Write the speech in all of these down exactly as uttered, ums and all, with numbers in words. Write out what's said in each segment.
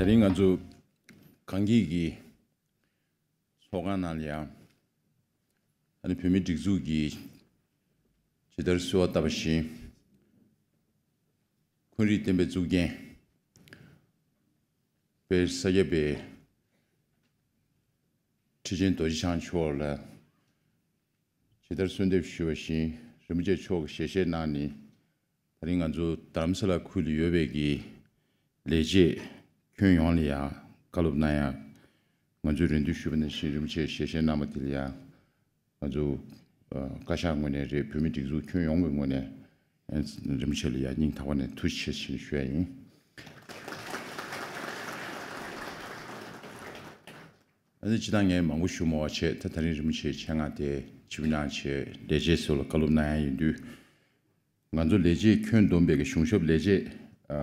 དེ་རིང་ང་ཚོ་གངས་སྐྱིད་ཀྱི་ཚོགས་ཁང་ནང་ལ་ཡང་ཨ་ནི་བོད་མིའི་སྒྲིག་འཛུགས་ཀྱིས་ཇི་ལྟར་གསོལ་བ་བཏབ་པ་བཞིན། འཁོན་རིགས་བསྟན་པའི་གཙུག་རྒྱན་དཔལ་ས་སྐྱ་པའི་ཁྲི་ཆེན་རྡོ་རྗེ་འཆང་མཆོག་ལ་ཇི་ལྟར་གསོལ་འདེབས་ཞུས་པ་བཞིན། རིན་པོ་ཆེ་མཆོག་གིས་ཞལ་བཞེས་གནང་ནས། དེ་རིང་ང་ཚོ་རྡ་རམ་ས་ལ་ཁུལ་ལ་ཡོད་པའི་གི་ལས་བྱེད་ཁྱོན་ཡོངས་ལ་ཡང་བཀའ་སློབ་གནང་ཡ། ང་ཚོས་རེ་འདུན་ཞུས་པ་ནང་བཞིན་རིན་པོ་ཆེས་ཞལ་བཞེས་གནང་བ་དེ་ལ་ཡང་ང་ཚོ་ཨ་བཀའ་ཤག་ངོས་ནས་རེད། བོད་མི་སྒྲིག་འཛུགས་ཁྱོན་ཡོངས་ཀྱི་ངོས་ནས་ཨ་རིན་པོ་ཆེ་ལ་ཡང་སྙིང་ཐག་པ་ནས་ཐུགས་རྗེ་ཆེ་ཞེས་ཞུ་ཡ་ཡིན། ཨ་ནི་སྤྱིར་བཏང་ངས་མང་པོ་ཞུ་མ་བྱས། ད་དེ་རིང་རིན་པོ་ཆེའི་ཆེད་མངགས་དེ་ཆིབས་གནང་བྱས་ལས་བྱེད་ཚོ་ལ་བཀའ་སློབ་གནང་ཡ་ཡིན་དུས། ང་ཚོ་ལས་བྱེད་ཁྱོན་བསྡོམས་པའི་གི་གཞུང་ཞབས་ལས་བྱེད་ཨ་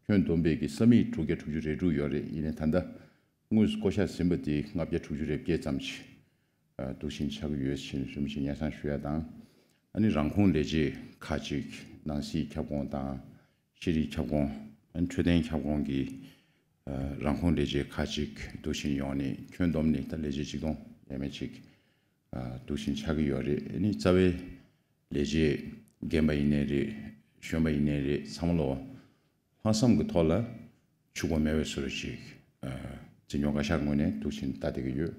ཁྱོན་བསྡོམས་པའི་གི་ས་མིག་དྲུག་བརྒྱ་དྲུག་ཅུ་རེ་དྲུག་ཡོད་རེད། ཡིན་ནའི་ད་ལྟ་དངོས་སུ་བསྐོ་བཞག་ཟིན་པ་དེ་ལྔ་བརྒྱ་དྲུག་ཅུ་རེ་བརྒྱད་ཙམ་ཞིག་ཨ་འདུག་བཞིན་ཆགས་ཀྱི་ཡོད་ཅེས་རིན་པོ་ཆེ་སྙན་སེང་ཞུ་ཡ་དང་། ཨ་ནི་རང་ཁོངས་ལས་བྱེད་ཁག་ཅིག་ནང་སྲིད་ཁྱབ་ཁོངས་དང་། ཤེས་རིག་ཁྱབ་ཁོངས། ཨ་ནི་འཕྲོད་བསྟེན་ཁྱབ་ཁོངས་ཀྱི་ཨ་རང་ཁོངས་ལས་བྱེད་ཁག་ཅིག་འདུག་བཞིན་ཡོང་ནས་ཁྱོན་བསྡོམས་ནས་ད་ལས་བྱེད་ཆིག་སྟོང་ཡས་མས་ཅིག་ཨ་འདུག་བཞིན་ཆགས་ཀྱི་ཡོད་རེད། ཨ་ནི་རྩ་བའི་ལས་བྱེད་རྒན་པ་ཡིན་ནའི་རེད། གཞོན་པ་ཡིན་ནའི་རེད། ཚང་མ་ལོ་ལྷག་བསམ་གྱི་ཐོག་ལ་འཕྱུགས་པ་མེད་པའི་བཟོ་འདྲ་ཅིག་ཨ་འཛིན་སྐྱོང་བཀའ་ཤག་ངོས་ནས་འདུག་བཞིན་ལྟ་བསྡད་ཀྱི་ཡོད།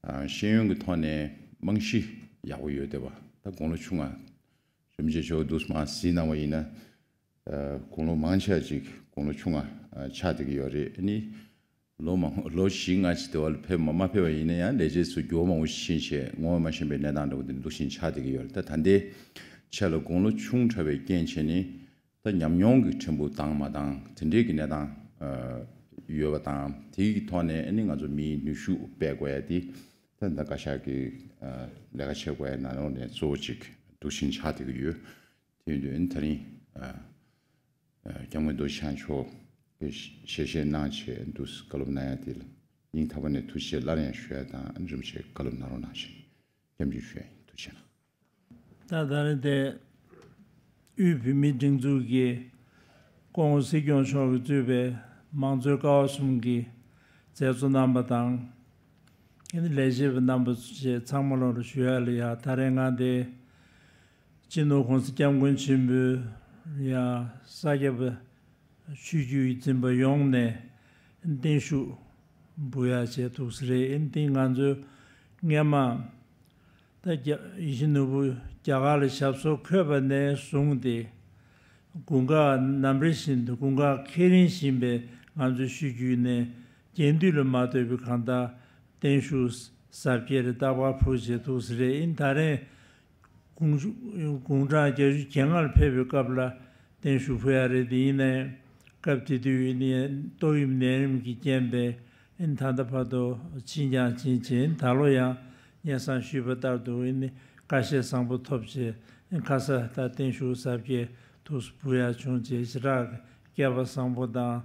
ཨ་ཤེས་ཡོན་གྱི་ཐོག་ནས་རྨང་གཞི་ཡག་པོ་ཡོད་བསྡད་པ། ད་དགུང་ལོ་ཆུང་ང་རིན་པོ་ཆེ་མཆོག་འདུག་མ་གཟིགས་གནང་བ་ཡིན་ན། ཨ་དགུང་ལོ་མང་ཆེ་བ་ཅིག་དགུང་ལོ་ཆུང་ང་ཨ་ཆགས་བསྡད་ཀྱི་ཡོད་རེད། ཨ་ནི་ལོ་མང་ལོ་བཞི་ལྔ་ཅིག་དེ་བ་ལ་ཕེབས་མ་མ་ཕེབས་པ་ཡིན་ན་ཡང་ལས་བྱེད་ཚོ་འགྱུར་བ་མང་པོ་ཕྱིན་བྱས་ངོ་མ་མ་ཤེས་པའི་གནས་སྟངས་འདྲ་བོ་དེ་འདུག་བཞིན་ཆགས་བསྡད་ཀྱི་ཡོད་རེད། ད་ད་ལྟའི་ཆ་ལ་དགུང་ལོ་ཆུང་དྲགས་པའི་རྐྱེན་བྱས་ནས་ད་ཉམས་མྱོང་གི་ཕྲན་བུ་འདང་མ་འདང་དེ་འདྲའི་གི་གནས་སྟངས་ཨ་ཡོད་པ་དང་། དེའི་ཐོག་ནས་ཨ་ནི་ང་ཚོ་མིའི་ནུས་ཤུགས་སྤེལ་དགོས་ཡ་དེ་ད་ད་བཀའ་ཤག་གི་ཨ་ལས་ཀ་བྱེད་དགོས་ཡ་ནང་ལོགས་ནས་གཙོ་བོ་ཅིག་འདུག་བཞིན་ཆགས་བསྡད་ཀྱི་ཡོད། དེ་ཡིན་དུས་ཨ་ནི་དེ་རིང་ཨ་ཨ་སྐྱབས་མགོན་རྡོ་རྗེ་འཆང་མཆོག་གིས་ཞལ་བཞེས་གནང་བྱས་འདུག་བཀའ་སློབ་གནང་ཡ་དེ་ལ་སྙིང་ཐག་པ་ནས་ཐུགས་རྗེ་ཆེ་སླར་ཡང་ཞུ་ཡ་དང་། རིན་པོ་ཆེ་བཀའ་སློབ་གནང་རོགས་གནང་ཞེས་སྐྱབས་འཇུག་ཞུ་ཡ་ཡིན། ཐུགས་རྗེ་གནང་། ད་ད་རེས་དེ་དབུས་བོད་མིའི་སྒྲིག་འཛུགས་ཀྱི་སྐུ་ངོ་སྲིད་སྐྱོང་མཆོག་གིས་གཙོས་པའི་མང་གཙོའི་ཀ་བ་གསུམ་གྱི་མཛད་གཙོ་རྣམ་པ་དང་། ཨ་ནི་ལས་བྱེད་པ་རྣམ་པ་བཅས་ཚང་མ་ལོག་ལ་ཞུ་ཡ་ལ་ཡ། ད་རེས་ང་དེ་སྤྱི་ནོར་༸གོང་ས་༸སྐྱབས་མགོན་ཆེན་པོའི་ཡ་ས་སྐྱ་པ་ཆོས་བརྒྱུད་འཛིན་པ་ཡོངས་ནས་བརྟན་བཞུགས་འབུལ་ཡ་བྱས་འདུག་ས་རེད། ཨ་ནི་དེ་ང་ཚོའི་སྔས་མ་ད་རྒྱ་ཡིད་བཞིན་ནོར་བུ་རྒྱ་གར་ལ་ཞབས་སོར་འཁོད་པ་ནས་བཟུང་སྟེ། དགུན་ཁ་ནམ་རེ་བཞིན་དུ་དགུན་ཁ་ཁེ་རིང་བཞིན་པའི་ང་ཚོའི་ཆོས་བརྒྱུད་ནས་རྒྱན་དུས་ལ་མ་ལྟོས་པའི་གང་ལྟར་བརྟན་བཞུགས་གཟབ་རྒྱས་རེ་རྟག་པར་ཕུལ་བྱས་འདུག་ས་རེད། ཨིན་ད་རེས་དགུང་དགུང་གྲངས་བརྒྱད་ཅུ་གྱ་ལྔར་ཕེབས་པའི་སྐབས་ལ་བརྟན་བཞུགས་ཕུལ་ཡ་རེད། དེ་ཡིན་ནའི་སྐབས་དེ་དུས་ནི་ཏོག་དབྱིབས་ནད་རིམས་ཀྱི་རྐྱེན་པས་ཨིན་ད་ལྟ་བར་དུ་ཕྱིན་ཀྱང་ཕྱིན་ཕྱིན། ད་ལོ་ཡང་སྙན་སེང་ཞུས་པ་ལྟར་དུ་ཨིན་ནི་བཀའ་བཞེས་བཟང་པོ་ཐོབ་བྱས་ཨིན་ཁ་ས་ད་བརྟན་བཞུགས་གཟབ་རྒྱས་ཐུགས་སུ་འབུལ་ཡ་བྱུང་བྱས་ཞེ་དྲག་སྐལ་པ་བཟང་པོ་དང་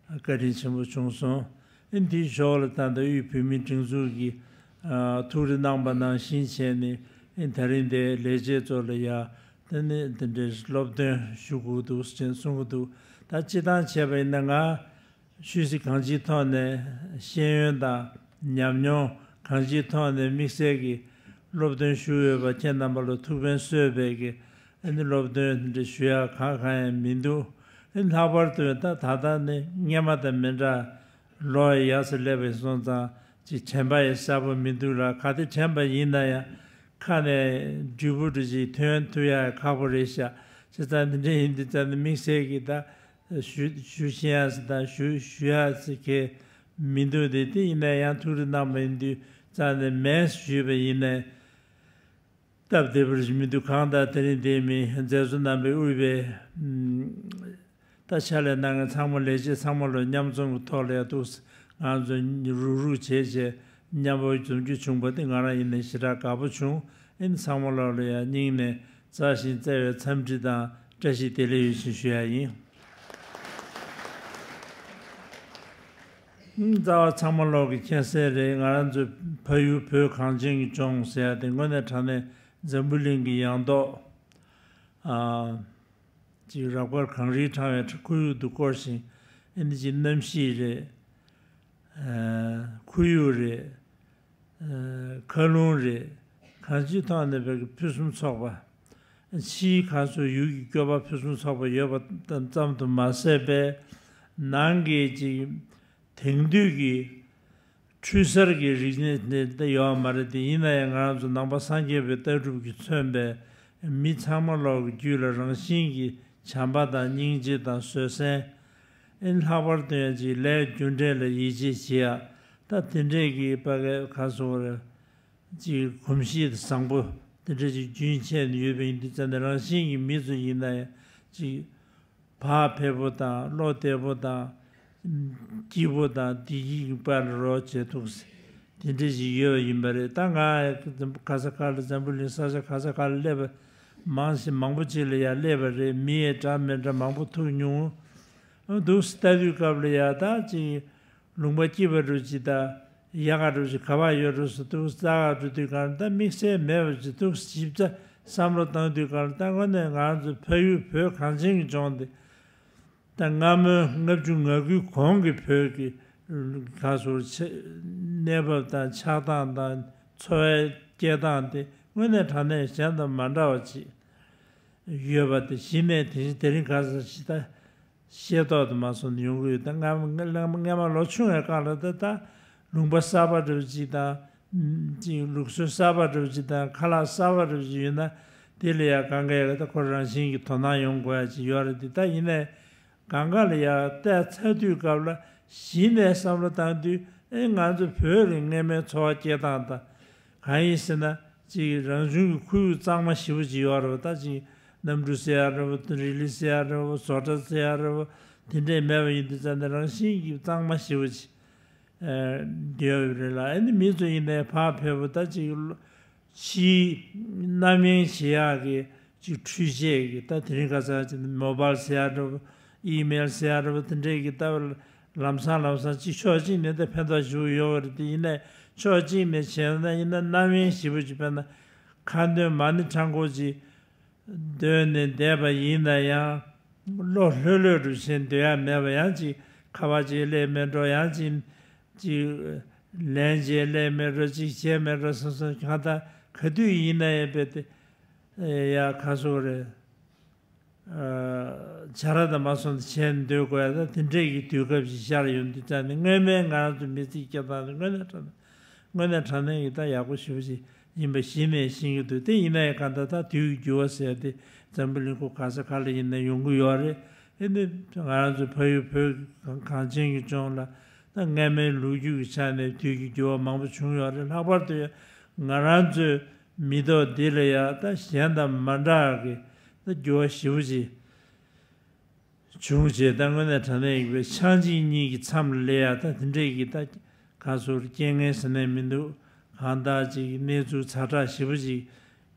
བཀའ་དྲིན་ཆེན་པོ་བྱུང་སོང་། ཨིན་དེའི་ཞོར་ལ་ད་ལྟ་དབུས་བོད་མིའི་སྒྲིག་འཛུགས་ཀྱིས་ཨ་ཐུགས་རེ་གནང་པ་ནང་བཞིན་བྱས་ནས་ཨིན་ད་རིང་དེ་ལས་བྱེད་ཚོ་ལ་ཡ་དེ་ནི་དེ་འདྲའི་སློབ་སྟོན་ཞུ་དགོས་འདུག་ཅེས་གསུང་གི་འདུག་ད་སྤྱིར་བཏང་བྱས་པ་ཡིན་ན་ང་ཆོས་སྲིད་གང་ཅིའི་ཐོག་ནས་ཤེས་ཡོན་དང་ཉམས་མྱོང་གང་ཅིའི་ཐོག་ནས་དམིགས་བསལ་གྱི་སློབ་སྟོན་ཞུ་འོས་པ་ཁྱེད་རྣམ་པ་ལ་ཐུགས་ཕན་གསོས་པའི་གི་ཨ་ནི་སློབ་སྟོན་འདི་ཞུ་ཡ་གང་གང་ཡང་མི་འདུག་ཨ་ནི་ལྷག་པར་དུ་ད་ད་ལྟ་ནི་སྔས་མ་དང་མི་འདྲ། ལོ་ཡག་ས་སླེབས་པའི་སོང་ཙང་ཅིག་དྲན་པ་ཡང་གསལ་པོ་མི་འདུག་ལ། ག་དེ་དྲན་པ་ཡིན་ན་ཡང་ཁ་ནས་འབྲས་བུ་འདྲ་ཅིག་ཐོན་ཐུབ་ཡ་ཁག་པོ་རེད་ཤག་བྱས་ཙང་འདི་འདྲ་ཡིན་དུས་ཙང་ནི་དམིགས་བསལ་གྱི་ད་ཞུ་ཞུ་ཤེས་ཡ་ཟེར་དང་ཞུ་ཞུ་ཡ་ཟེར་མཁན་མི་འདུག་དེ་དེ་ཡིན་ན་ཡང་ཐུགས་རེ་གནང་བ་ཡིན་དུས་ཙང་ནས་མེད་ཞུས་པ་ཡིན་ནའི། སྟབས་བདེ་པོ་ཞིག་མི་འདུག་གང་ལྟར་དེ་རིང་འདིར་མི་མཛད་གཙོ་རྣམ་པས་དབུས་པའི་ད་ཕྱག་ལས་གནང་མཁན་ཚང་མ་ལས་བྱེད་ཚང་མ་ལ་མཉམ་འཛོམས་ཀྱི་ཐོག་ལ་ཡ་འདུག་ང་ཚོ་རུག་རུག་བྱས་བྱས་མཉམ་པོ་འཛོམས་རྒྱུ་བྱུང་པ་དེ་ང་རང་ཡིན་ནའི་ཞེ་དྲག་དགའ་པོ་བྱུང་། ཨིན་ཚང་མ་ལོག་ལ་ཡ་སྙིང་ནས་མཛའ་ཞིང་བརྩེ་བའི་འཚམས་འདྲི་དང་བཀྲ་ཤིས་བདེ་ལེགས་ཡོད་ཅེས་ཞུ་ཡ་ཡིན། རྩ་བ་ཚང་མ་ལོག་གི་མཁྱེན་གསལ་རེད། ང་རང་ཚོ་ཕ་ཡུལ་བོད་གངས་ཅན་གྱི་ལྗོངས་ཟེར་ཡ་དེ་དངོས་གནས་དྲང་གནས་འཛམ་བུ་གླིང་གི་ཡང་ཐོག་ཨ་ཅིག་རབ་དཀར་གངས་རིའི་ཕྲེང་བའི་ཁོར་ཡུག་ཏུ་བསྐོར་ཞིང་ ཨ་ནི་ཅིག་གནམ་གཤིས་རེད། ཁོར་ཡུག་རེད། མཁའ་རླུང་རེད། གང་ཅིའི་ཐོག་ནས་བོད་ཀྱི་ཕུན་སུམ་ཚོགས་པ། ཕྱིའི་ཁ་སོ་ཡུལ་གྱི་སྐྱོ་པ་ཕུན་སུམ་ཚོགས་པ་ཡོད་པ་ཙམ་དུ་མ་ཟད་པའི་ནང་གི་ཅིག་དེང་དུས་ཀྱི་འཕྲུལ་གསར་གྱི་རིག་གནས་དེ་ཡོད་མ་རེད་དེ། ཡིན་ན་ཡང་ང་རང་ཚོ་ནང་པ་སངས་རྒྱས་པའི་ལྟ་གྲུབ་ཀྱིས་མཚོན་པའི་མི་ཚང་མ་ལོག་གི་རྒྱུད་ལ་རང་བཞིན་གྱིས་བྱམས་པ་དང་སྙིང་རྗེ་དང་བཟོད་བསྲན། ཨེ་ལྷག་པར་དུ་ཡང་ཅིག་ལས་རྒྱུ་འབྲས་ལ་ཡིད་ཆེས་བྱེད་ཡ། ད་དེ་འདྲས་ཀྱི་ཕ་གའི་ཁ་སོ་རེ་ཅིག་གོམས་གཤིས་བཟང་པོ་དེ་འདྲས་ཅིག་རྒྱུན་ཆད་ནས་ཡོད་པ་ཡིན་དུས་ཙམ་ནས་རང་བཞིན་གྱིས་མི་ཚོ་ཡིན་ན་ཡང་ཅིག་བག་ཕེབས་པོ་དང་བློ་བདེ་པོ་དང་སྐྱིད་པོ་དང་བདེ་སྐྱིད་ཀྱི་དཔལ་ལ་རོལ་བྱེད་ཐུགས་དེ་འདྲས་ཅིག་ཡོད་པ་ཡིན་པ་རེད། ད་ང་ག་ས་ག་ལ་འཛམ་བུ་གླིང་ས་ཆ་ག་ས་ག་ལ་སླེབས་པ་མང་ཞིག་མང་པོ་ཅིག་ལ་ཡང་སླེབས་པ་རེད། མི་ཡི་འདྲ་མི་འདྲ་མང་པོ་ཐུག་མྱོང་། འདུག་ལྟ་དུས་སྐབས་ལ་ཡང་ད་ཅིག་ལུང་པ་སྐྱིད་པ་འདྲ་ཅིག་དང་ཡག་ག་འདྲ་ཅིག་ག་པར་ཡོད་འགྲོ་སོ་འདུག་ས་ག་འགྲོ་དུས་གང་ལ་ད་དམིགས་བསལ་མེད་པ་ཅིག་འདུག་ཞིབ་ཆ་བསམ་བློ་བཏང་དུས་གང་ལ་ད་དངོས་གནས་ང་རང་ཚོ་ཕ་ཡུལ་བོད་གངས་ཅན་གྱི་ལྗོངས་འདི་ད་སྔ་མོའི་ལྔ་བཅུ་ང་དགུའི་གོང་གི་བོད་ཀྱི་ག་སོ་གནས་བབ་དང་ཆགས་སྟངས་དང་འཚོ་བའི་སྐྱེལ་སྟངས་དེ་དངོས་གནས་དྲང་གནས་གཞན་དང་མ་འདྲ་བ་ཅིག་ཡོད་པ་དེ་གཞི་ནས་དེ་བཞིན་དེ་རིང་ཁ་སང་ཞིག་ད་ཤེས་རྟོགས་དུ་མ་སོང་ནས་ཡོང་གི་ཡོད། ད་སྔ་སྔ་སྔ་མ་ལོ་ཆུང་བའི་སྐབས་ལ་ད་ད་ལུང་པ་གསར་པ་འདྲ་བོ་ཅིག་དང་ཅིག་ལུགས་སྲོལ་གསར་པ་འདྲ་བོ་ཅིག་དང་ཁ་ལག་གསར་པ་འདྲ་བོ་ཅིག་ཡོད་ན་དེ་ལ་ཡང་གང་ག་ཡག་ད་ཁོ་རང་བཞིན་གྱི་དོ་སྣང་ཡོང་དགོས་ཡ་ཅིག་ཡོད་རེད་དེ། ད་ཡིན་ནའི་གང་ག་ལ་ཡང་བལྟས་ཚར་དུས་སྐབས་ལ་གཞི་ནས་བསམ་བློ་བཏང་དུས་ཨེ་ང་ཚོ་བོད་རིགས་སྔ་མའི་འཚོ་བ་སྐྱེལ་སྟངས་དང་གང་ཡིན་ཟེར་ན་ཅིག་རང་བྱུང་གི་ཁོར་ཡུག་གཙང་མ་ཞེ་པོ་ཅིག་ཡོད་རེད་བ། ད་ཅིག་གནམ་གྲུ་ཟེར་ཡ་རེད་བ། རི་ལི་ཟེར་ཡ་རེད་བ། བཟོ་གྲྭ་ཟེར་ཡ་རེད་བ། དེ་འདྲས་མེད་པ་ཡིན་དུས་ཙང་ནས་རང་བཞིན་གྱིས་གཙང་མ་ཞེ་པོ་ཅིག་ཡོད་རེད་ལ། ཨ་ནི་མི་ཚོ་ཡིན་ནའི་ཕར་ཕེབས་པ་ད་ཅིག་ཕྱིའི་རྣམ་གཡེང་བྱེད་ཡག་གི་ཅིག་འཕྲུལ་ཆས་ཀྱི་ད་དེ་རིང་ཁ་སང་ཅིག་མོ་བལ་ཟེར་ཡག་འདྲ་བོ། ཨི་མེལ་ཟེར་ཡག་འདྲ་བོ། དེ་འདྲས་ཀྱི་ད་ལམ་སང་ལམ་སང་ཅིག་ཕྱོགས་གཅིག་ནས་ད་ཕན་ཐོགས་ཞེ་པོ་ཡོད་རེད་དེ། ཡིན་ནའི་ཕྱོགས་གཅིག་ནས་བྱས་ན་ཡིན་ན་རྣམ་གཡེང་ཞེ་པོ་ཅིག་དཔེར་ན་ཁ་འདོན་མ་ཎི་བགྲང་གོ་ཅིག་འདོན་ནས་བསྡད་པ་ཡིན་ན་ཡང་བློ་ལྷོད་ལྷོད་རུ་བྱས་སྡོད་ཡ་མེད་པ་ཡང་ཅིག་ཁ་པར་ཅིག་སླེབས་མེད་འགྲོ། ཡང་ཅིག་ཅིག་ལན་ཅིག་སླེབས་མེད་འགྲོ། ཅིག་བྱས་མེད་འགྲོ་བསམ་བསམ་གང་ལྟར་ག་དུས་ཡིན་ན་ཡང་རྦད་དེ་ཡ་ག་སོ་རེད། བྱ་ར་དང་མ་སོང་དུ་བྱས་ནས་སྡོད་དགོས་ཡ་ད་དེ་འདྲས་ཀྱི་དུས་སྐབས་ཤིག་ཤར་ཡོང་དུས་ཙང་ནས་སྔོན་མའི་ང་རང་ཚོ་མི་ཚེའི་སྐྱེལ་སྟངས་དེ་དངོས་གནས་དྲང་གནས་དངོས་གནས་དྲང་གནས་ཀྱི་ད་ཡག་པོ་ཞེ་པོ་ཞིག་ཡིན་པ་གཞི་ནས་ཤེས་ཀྱི་འདུག་དེ་ཡིན་ན་ཡང་གང་ལྟར་ད་དུས་ཀྱི་འགྱུར་བ་ཟེར་ཡ་དེ་འཛམ་བུ་གླིང་ཁོ་ག་ས་ག་ལ་ཡིན་ན་ཡོང་གི་ཡོད་རེད། ཨེ་ནི་ང་རང་ཚོ་ཕ་ཡུལ་བོད་གངས་ཅན་གྱི་ལྗོངས་ལ་ད་སྔ་མའི་ལོ་རྒྱུས་ཀྱི་ཆ་ནས་དུས་ཀྱི་འགྱུར་བ་མང་པོ་བྱུང་ཡོད་རེད། ལྷག་པར་དུ་ང་རང་ཚོའི་མི་ཐོག་འདི་ལ་ཡང་ད་གཞན་དང་མ་འདྲ་གི་ད་འགྱུར་བ་ཞེ་པོ་ཅིག་བྱུང་རྗེས་ད་དངོས་གནས་དྲང་གནས་ཡིན་པའི་ཆགས་འཇིག་གཉིས་ཀྱི་མཚམས་ལ་སླེབས་ཡ་ད་དེ་འདྲས་ཀྱི་ད་ག་ཚོད་རྐྱེན་ངན་ཟེར་ནས་མི་འདུག་གང་ལྟར་ཅིག་གནས་ཚུལ་ཛ་དྲག་ཞེ་པོ་ཅིག་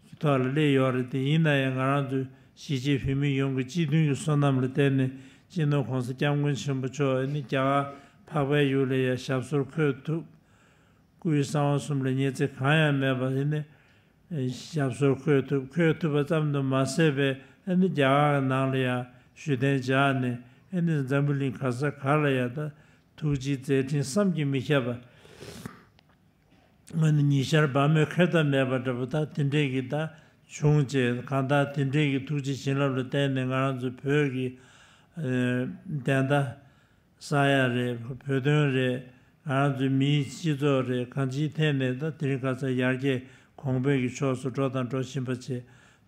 གི་ཐོག་ལ་སླེབས་ཡོད་རེད་དེ། ཡིན་ན་ཡང་ང་རང་ཚོ་གཞིས་བྱེས་བོད་མི་ཡོངས་ཀྱི་སྤྱི་མཐུན་གྱི་བསོད་ནམས་ལ་བརྟེན་ནས་སྤྱི་ནོར་༸གོང་ས་༸སྐྱབས་མགོན་ཆེན་པོ་མཆོག་ཨ་ནི་རྒྱ་གར་འཕགས་པའི་ཡུལ་ལ་ཡང་ཞབས་སོར་འཁོད་ཐུབ། སྐུའི་གསང་བ་གསུམ་ལ་ཉེས་ཚེ་གང་ཡང་མེད་པ་ཡིན་ནས་ཞབས་སོར་འཁོད་ཐུབ། འཁོད་ཐུབ་པ་ཙམ་དུ་མ་ཟད་པའི་ཨ་ནི་རྒྱ་གར་ནང་ལ་ཡང་བཞུགས་གདན་འཇགས་ནས་ཨ་ནི་འཛམ་བུ་གླིང་ག་ས་ག་ལ་ཡང་ད་ཐུགས་རྗེའི་མཛད་འཕྲིན་བསམ་གྱིས་མི་ཁྱབ་པ་ཨ་ནི་ཉི་ཤར་བ་མོས་ཁེབས་ཐབས་མེད་པ་འདྲ་པོ་ད་དེ་འདྲས་ཀྱི་ད་བྱུང་རྗེས་གང་ལྟར་དེ་འདྲས་ཀྱི་ཐུགས་རྗེ་བྱིན་རླབས་ལ་བརྟེན་ནས་ང་རང་ཚོ་བོད་ཀྱི་ཨ་བདེན་མཐའ། ས་ཡ་རེད། བོད་དོན་རེད། ང་རང་ཚོའི་མིའི་སྤྱི་ཚོགས་རེད། གང་ཅིའི་ཐད་ནས་ད་དེ་རིང་ཁ་སང་ཡར་རྒྱས་གོང་འཕེལ་གྱི་ཕྱོགས་སུ་འགྲོ་དང་འགྲོ་བཞིན་པ་བྱས་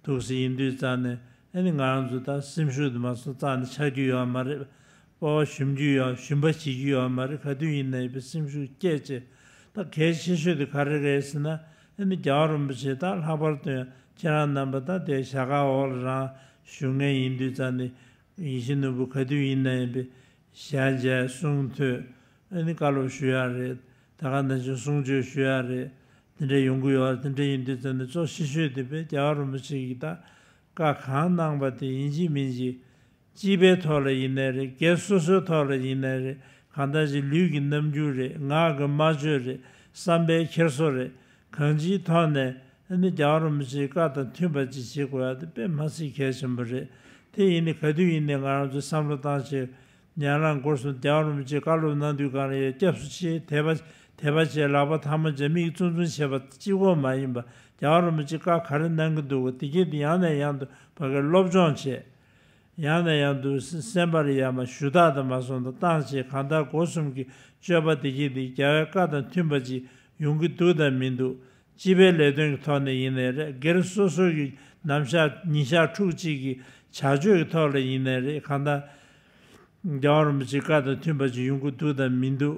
འདུག་སེ་ཡིན་དུས་ཙང་ནས་ཨ་ནི་ང་རང་ཚོ་ད་སེམས་ཤུགས་དེ་མ་སོང་རྩ་ནས་ཆག་རྒྱུ་ཡོད་མ་རེད། སྤོབས་པ་ཞུམ་རྒྱུ་ཡོད་ཞུམ་པ་བྱེད་རྒྱུ་ཡོད་མ་རེད། ག་དུས་ཡིན་ན་ཡིན་པའི་སེམས་ཤུགས་བསྐྱེད་བྱས་ད་གལ་ཆེ་ཤོས་དེ་ག་རེ་རེད་ཟེར་ན་ཨ་ནི་རྒྱལ་བ་རིན་པོ་ཆེ་ད་ལྷག་པར་དུ་ཡང་ཁྱེད་རང་རྣམ་པ་ད་དེ་ཞྭ་སྒར་འོག་ལ་རང་བཞུགས་མཁན་ཡིན་དུས་ཙང་ནས་ཡིད་བཞིན་ནོར་བུ་ག་དུས་ཡིན་ན་ཡིན་པའི་ཞལ་མཇལ་གསུང་ཐོས་ཨ་ནི་བཀའ་སློབ་ཞུ་ཡག་རེད། ད་ག་ནང་བཞིན་གསུང་ཆོས་ཞུ་ཡག་རེད། དེ་འདྲ་ཡོང་གི་ཡོད་རེད། དེ་འདྲ་ཡིན་དུས་ཙམ་ནས་གཙོ་ཆེ་ཤོས་དེ་དཔེ་རྒྱལ་བ་རིན་པོ་ཆེ་གིས་ད་བཀའ་གང་གནང་པ་དེ་ཡིན་གཅིག་མིན་གཅིག་སྤྱི་པའི་ཐོག་ལ་ཡིན་ནའི་རེད། སྒེར་སོ་སོའི་ཐོག་ལ་ཡིན་ནའི་རེད། གང་ལྟར་ཅིག་ལུས་ཀྱི་རྣམ་འགྱུར་རེད། ངག་གི་སྨྲ་བརྗོད་རེད། བསམ་པའི་འཁྱེར་སོ་རེད། གང་ཅིའི་ཐོག་ནས་ཨ་ནི་རྒྱལ་བ་རིན་པོ་ཆེའི་བཀའ་དང་མཐུན་པ་ཅིག་བྱེད་དགོས་ཡ་དེ་དཔེ་མ་སྲིད་གལ་ཆེན་པོ་རེད། དེ་ཡིན་ནའི་ག་དུས་ཡིན་ནའི་ང་རང་ཚོས་བསམ་བློ་བཏང་བྱས། ཉན་རང་སྒོ་གསུམ་རྒྱལ་བ་རིན་པོ་ཆེ་བཀའ་སློབ་གནང་དུས་གང་ལ་ཡང་སྐྱབས་སུ་མཆི། དད་པ་དད་པ་བྱས། ལག་པ་ཐལ་མོ་སྦྱར། མིག་བཙུམ་བཙུམ་བྱས་པ་གཅིག་པོ་མ་ཡིན་པ། རྒྱལ་བ་རིན་པོ་ཆེ་བཀའ་ག་རེ་གནང་གི་འདུག་ག་དེ་གྱད་དེ་ཡང་ནས་ཡང་དུ་ཕ་གིར་སློབ་སྦྱོང་བྱས། ཡང་ནས་ཡང་དུ་སེམས་པར་ཡ་མ་ཞུ་དག་དང་མ་སོང་དང་བཏང་བྱས། གང་ལྟར་སྒོ་གསུམ་གྱི་སྤྱོད་པ་དེ་གྱད་དེ་རྒྱལ་བའི་བཀའ་དང་མཐུན་པ་ཅིག་ཡོང་གི་འདུག་དང་མི་འདུག་སྤྱི་པའི་ལས་དོན་གྱི་ཐོག་ནས་ཡིན་ནའི་རེད། སྒེར་སོ་སོ་གི་ནམ་ཞག་ཉིན་ཞག་ཕྲུགས་གཅིག་གི་བྱ་སྤྱོད་ཀྱི་ཐོག་ལ་ཡིན་ནའི་རེད། གང་ལྟར་རྒྱལ་བ་རིན་པོ་ཆེའི་བཀའ་དང་མཐུན་པ་ཅིག་ཡོང་གི་འདུག་དང་མི་འདུག་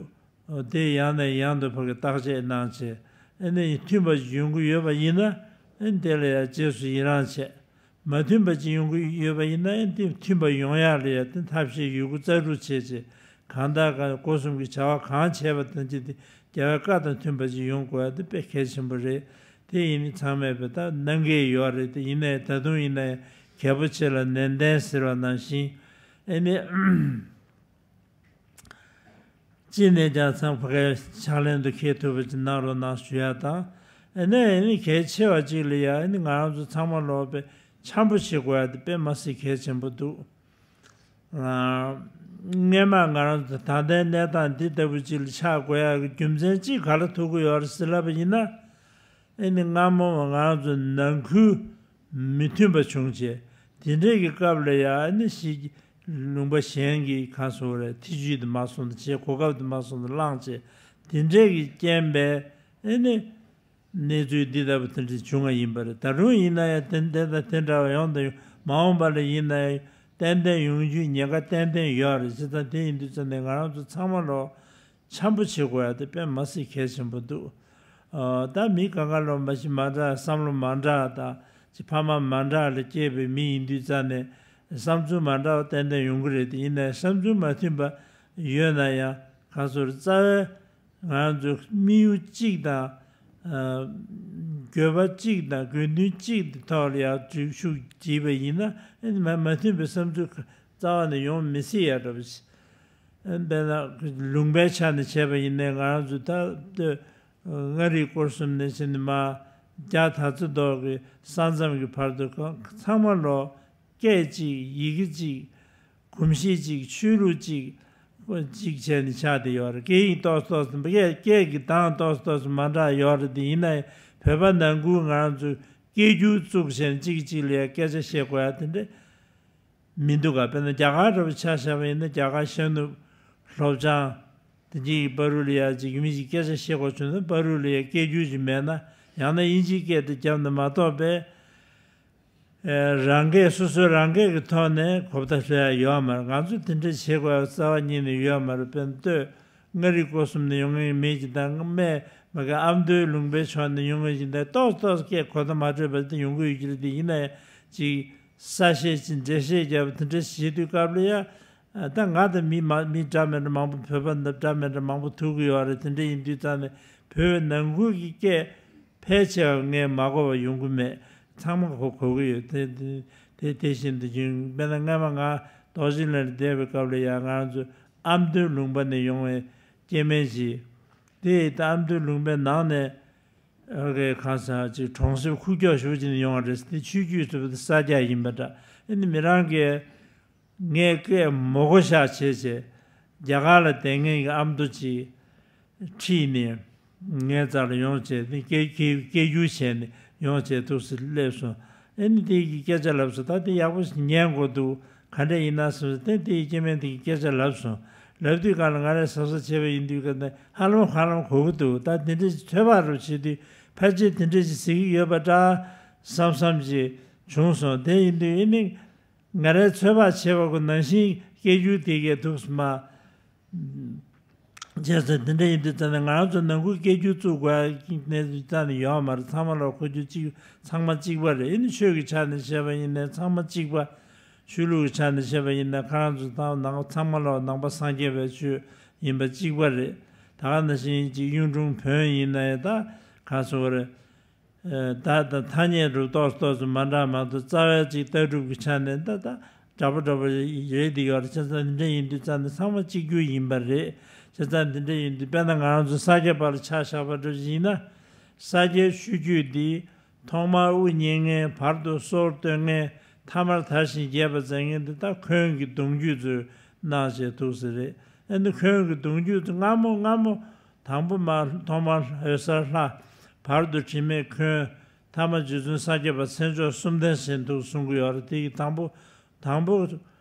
དེ་ཡང་ནས་ཡང་དུ་ཕ་གི་བརྟག་དཔྱད་གནང་བྱས། ཨ་ནི་མཐུན་པ་ཅིག་ཡོང་གི་ཡོད་པ་ཡིན་ན། ཨ་ནི་དེ་ལ་ཡང་རྗེས་སུ་ཡི་རང་བྱས། མ་མཐུན་པ་ཅིག་ཡོང་གི་ཡོད་པ་ཡིན་ན། ཨ་ནི་དེ་མཐུན་པ་ཡོང་ཡག་ལ་ཡང་དེ་ཐབས་ཤེས་ཡོད་རྒུ་རྩལ་སྤྲུགས་བྱས་བྱས། གང་ལྟར་གང་སྒོ་གསུམ་གྱི་བྱ་བ་གང་བྱས་པ་དང་ཅི་དེ་རྒྱལ་བའི་བཀའ་དང་མཐུན་པ་ཅིག་ཡོང་དགོས་ཡ་དེ་དཔེ་གལ་ཆེན་པོ་རེད། དེ་ཡིན་ནི་ཚང་མས་བས་ད་གནང་གི་ཡོད་རེད། དེ་ཡིན་ནའི་ད་དུང་ཡིན་ནའི་གལ་པོ་ཆེ་ལ་ནན་ཏན་ཟེར་བ་ནང་བཞིན། ཨ་ནི་ཅི་ནས་ཀྱང་ཚང་ཕ་གའི་ཕྱག་ལེན་དུ་འཁེལ་ཐུབ་པ་ཅིག་གནང་རོགས་གནང་ཞུ་ཡ་དང་། ཨ་ནི་ཨ་ནི་གལ་ཆེ་བ་ཅིག་ལ་ཡ། ཨ་ནི་ང་རང་ཚོ་ཚང་མ་ལོག་པའི་འཆམ་པོ་བྱེད་དགོས་ཡ་དེ་དཔེ་མ་སྲིད་གལ་ཆེན་པོ་འདུག་ཨ། སྔས་མ་ང་རང་ཚོ་ད་ལྟའི་གནས་སྟངས་འདི་ལྟ་བུ་ཅིག་ལ་ཆགས་དགོས་ཡ་གི་རྒྱུ་མཚན་གཅིག་ག་ལ་ཐུག་གི་ཡོད་རེད་ཟེར་ལབ་པ་ཡིན་ན། ཨ་ནི་སྔ་མོ་ང་རང་ཚོ་ནང་ཁུལ་མི་མཐུན་པ་བྱུང་བྱས། དེ་འདྲས་ཀྱི་སྐབས་ལ་ཡ་ཨ་ནི་ཞིག་ལུང་པ་གཞན་གྱི་ག་སོང་རེད། ཐེ་ཇུས་དེ་མ་སོང་དང་བྱས། གོ་སྐབས་དེ་མ་སོང་དང་བླངས་བྱས། དེ་འདྲས་ཀྱི་རྐྱེན་པས་ཨ་ནི་གནས་ཚུལ་འདི་ལྟ་བུ་དེ་འདྲ་བྱུང་བ་ཡིན་པ་རེད། ད་རུང་ཡིན་ན་ཡང་དེ་འདྲ་དང་དེ་འདྲ་བ་ཡོང་དང་ཡོང་། མ་འོངས་པ་ལ་ཡིན་ན་ཡང་ཏན་ཏན་ཡོང་རྒྱུའི་ཉེན་ཁ་ཏན་ཏན་ཡོད་རེད། བྱས་ཙང་དེ་ཡིན་དུས་ཙམ་ནས་ང་རང་ཚོ་ཚང་མ་ལོག་འཆམ་པོ་བྱེད་དགོས་ཡ་དེ་དཔེ་མ་སྲིད་གལ་ཆེན་པོ་འདུག་ཨ། ད་མི་གང་ག་ལོག་མ་གཞི་མ་འདྲ། བསམ་བློ་མ་འདྲ་དང་ཅི་ཕ་མ་མ་འདྲ་ལ་སྐྱེས་པའི་མི་ཡིན་དུས་ཙམ་ནས་བསམ་ཚུལ་མ་འདྲ་བ་ཏན་ཏན་ཡོང་གི་རེད། དེ་ཡིན་ནའི་བསམ་ཚུལ་མ་མཐུན་པ་ཡོད་ན་ཡང་གང་སོར་རྩ་བའི་ང་ཚོ་དམིགས་ཡུལ་གཅིག་དང་། ཨ། འགྱོད་པ་གཅིག་དང་དགོས་འདུན་གཅིག་གི་ཐོག་ལ་ཡར་ཤུགས་བགྱིས་པ་ཡིན་ན། ཨ་ནི་མ་མ་མཐུན་པའི་བསམ་ཚུལ་རྩ་བ་ནས་ཡོང་མི་སྲིད་ཡ་འདྲ་པོ་ཞིག་ཨ། དཔེར་ན་ལུང་པའི་ཆ་ནས་བྱས་པ་ཡིན་ནའི་ང་རང་ཚོ་ད་ལྟོས་མངའ་རིས་སྐོར་གསུམ་ནས་བྱས་ནས་མར་རྒྱ་དར་རྩེ་མདོག་གི་ས་མཚམས་ཀྱི་བར་དུ་གང་ཚང་མ་ལོག་སྐད་གཅིག་ཡི་གེ་གཅིག་གོམས་གཤིས་གཅིག་ཆོས་ལུགས་གཅིག་གཅིག་བྱས་ནས་ཆགས་བསྡད་ཡོད་རེད། སྐད་ཡིག་ཏོག་ཙམ་ཏོག་ཙམ། སྐད་སྐད་ཀྱི་གདངས་ཏོག་ཙམ་ཏོག་ཙམ་མ་འདྲ་ཡོད་རེད། དེ་ཡིན་ན་ཡང་བོད་པ་ནང་ཁུལ་ང་རང་ཚོས་སྐད་སྒྱུར་བཙུགས་བྱས་ནས་གཅིག་གིས་གཅིག་ལ་ཡང་སྐད་ཆ་བཤད་དགོས་ཡ་དེ་འདྲ་མི་འདུག་ག་དཔེར་ན་རྒྱ་གར་འདྲ་པོ་ཆ་བཞག་པ་ཡིན་ན། རྒྱ་གར་ཤར་ནུབ་ལྷོ་བྱང་དེ་གཅིག་གི་བར་དུ་ལ་ཡ་གཅིག་མི་གཅིག་སྐད་ཆ་བཤད་དགོས་བྱུང་ན་བར་དུ་ལ་ཡ་སྐད་སྒྱུར་ཅིག་མེད་ན། ཡང་ན་དབྱིན་ཇིའི་སྐད་དེ་བརྒྱབ་ན་མ་གཏོགས་པས། ཨེ། རང་སྐད་སོ་སོའི་རང་སྐད་ཀྱི་ཐོག་ནས་གོ་བརྡ་སློག་ཡ་ཡོད་མ་རེད། ང་ཚོ་དེ་འདྲ་བྱེད་དགོས་ཡ་རྩ་བ་ཉིད་ནས་ཡོད་མ་རེད། དཔེར་ན་ལྟོས། མངའ་རིས་སྐོར་གསུམ་ནས་ཡོང་མཁན་མི་གཅིག་དང་། སྨད་མ་གི་ཨ་མདོའི་ལུང་པའི་ཕྱོགས་ནས་ཡོང་མཁན་གཅིག་དང་། ཏོག་ཙམ་ཏོག་ཙམ་སྐད་གོ་བརྡ་མ་འཕྲོད་པ་དེ་ཡོང་གི་ཡོད་ཀྱི་རེད། དེ་ཡིན་ན་ཡང་ཅིག་གསལ་བཤད་ཅིག་འགྲེལ་བཤད་རྒྱབ་པ་དེ་འདྲ་བྱེད་དུས་སྐབས་ལ་ཡ། ཨ། ད་ང་དང་མི་མ་མི་འདྲ་མི་འདྲ་མང་པོ། བོད་པ་འདྲ་མི་འདྲ་མང་པོ་ཐུག་གི་ཡོད་རེད། དེ་འདྲ་ཡིན་དུས་ཙང་ནས་བོད་ནང་ཁུལ་གྱི་སྐད་ཕལ་ཆེ་བ་ངས་མ་གོ་བ་ཡོང་གི་མེད། ཚང་མ་གོ་གོ་གི་ཡོད། དེ་དེ་དེ་བཞིན་དུ་བྱུང་། དཔེར་ན་སྔ་མ་ང་རྡོ་རྗེ་གླིང་ལ་བསྡད་པའི་སྐབས་ལ་ཡང་ང་རང་ཚོ་ཨ་མདོའི་ལུང་པ་ནས་ཡོང་བའི་སྐྱེ་དམན་ཞིག་དེ་ད་ཨ་མདོའི་ལུང་པའི་ནང་ནས་ཨ་གི་གང་ཟག་ཅིག་གྲོང་གསེབ་ཁུག་ཀྱོག་ཞེ་པོ་ཅིག་ནས་ཡོང་བ་རེད། དེ་ཆོས་བརྒྱུད་ཚོ་ས་སྐྱ་ཡིན་པ་འདྲ། ཨ་ནི་མི་རང་གིས་ངས་སྐད་མ་གོ་ཤག་བྱས་བྱས། རྒྱ་གར་ལ་བསྡད་མཁན་གྱི་ཨ་མདོ་ཅིག་ཁྲིད་ནས་ངའི་རྩ་ལ་ཡོང་བྱས། དེ་སྐད་སྐད་སྐད་སྒྱུར་བྱས་ནས་ཡོང་བྱས་འདུག་སེ་སླེབས་སོང་། ཨ་ནི་དེ་གི་སྐད་ཆ་ལབ་སོང་། ད་དེ་ཡག་པོ་ཞིག་ཉན་དགོས་འདུག་ག་འདྲ་ཡིན་ན་བསམ་སོང་། དེ་དེ་ཡི་སྐྱེ་དམན་དེ་གི་སྐད་ཆ་ལབ་སོང་། ལབ་དུས་སྒང་ལ་ང་རས་གཟབ་གཟབ་བྱས་པ་ཡིན་དུས་སྒང་ནས་ཧ་ལམ་ཧ་ལམ་གོ་གི་འདུག་ད་དེ་འདྲ་ཞིག་ཚོད་དཔག་རུ་བྱེད་དུས་ཕལ་ཆེར་དེ་འདྲ་ཞིག་ཟེར་གི་ཡོད་པ་འདྲ་བསམ་བསམ་ཞིག་བྱུང་སོང་། དེ་ཡིན་དུས་ཨ་ནི། ང་རའི་ཚོད་དཔག་བྱས་པ་གོ་ནང་བཞིན་སྐད་སྒྱུར་དེ་གས་ཐུགས་སུ་མ་བྱས་ཚེ། དེ་འདྲ་ཡིན་དུས་ཙང་ནས་ང་རང་ཚོ་ནང་ཁུལ་སྐད་སྒྱུར་བཙུགས་དགོས་ཡ་གནས་ཚུལ་རྩ་ནས་ཡོད་མ་རེད། ཚང་མ་ལ་གོ་རྒྱུ་གཅིག་ཚང་མ་གཅིག་པ་རེད། ཨ་ནི་ཆོས་ཀྱི་ཆ་ནས་བཤད་པ་ཡིན་ནའི་ཚང་མ་གཅིག་པ། ཆོས་ལུགས་ཀྱི་ཆ་ནས་བཤད་པ་ཡིན་ན་ཁོ་རང་ཚོ་ཚང་ནང་ཚང་མ་ལ་ནང་པ་སངས་རྒྱས་པའི་ཆོས་ཡིན་པ་གཅིག་པ་རེད། ད་ག་ནང་བཞིན་གཅིག་གཡུང་དྲུང་བོན་ཡིན་ན་ཡང་ད་ག་སོ་རེད། ད་ད་ཐ་སྙད་རུ་ཏོག་ཙམ་ཏོག་ཙམ་མ་འདྲ་མ་གཏོགས་རྩ་བའི་ཅིག་ལྟ་གྲུབ་ཀྱི་ཆ་ནས་ད་ད་འདྲ་པོ་འདྲ་པོ་རེད་འདི་ཡོད་རེད། བྱས་ཙང་འདི་འདྲ་ཡིན་དུས་ཙང་ནས་ཚང་མ་གཅིག་གྱུར་ཡིན་པ་རེད། བྱས་ཙང་འདི་འདྲ་ཡིན་དུས་དཔེར་ན་ང་རང་ཚོ་ས་སྐྱ་པ་ལ་ཆ་བཞག་པ་འདྲ་ཡིན་ན། ས་སྐྱའི་ཆོས་བརྒྱུད་འདི་ཐོག་མར་དབུ་བརྙེས་མཁན། བར་དུ་སྲོལ་གཏོད་མཁན། ཐ་མར་དར་ཞིང་རྒྱས་པ་མཛད་མཁན་འདི་ད་འཁོན་གྱི་གདུང་རྒྱུད་ཚོས་ གནང་བྱས་འདུག་ཟེར་རེད། ཨ་ནི་འཁོན་གྱི་གདུང་རྒྱུད་དུ་སྔ་མོ་སྔ་མོ་དང་པོ་མ་ཐོག་མར་འོད་གསལ་ལྷ། བར་དུ་དྲི་མེད་འཁོན། ཐ་མ་རྗེ་བཙུན་ས་སྐྱ་པ་མཚན་མཆོག་གསུམ་ལྡན་ཟེར་འདུག་གསུང་གི་ཡོད་རེད། དེ་ཡི་དང་པོ་དང་པོ་འོད་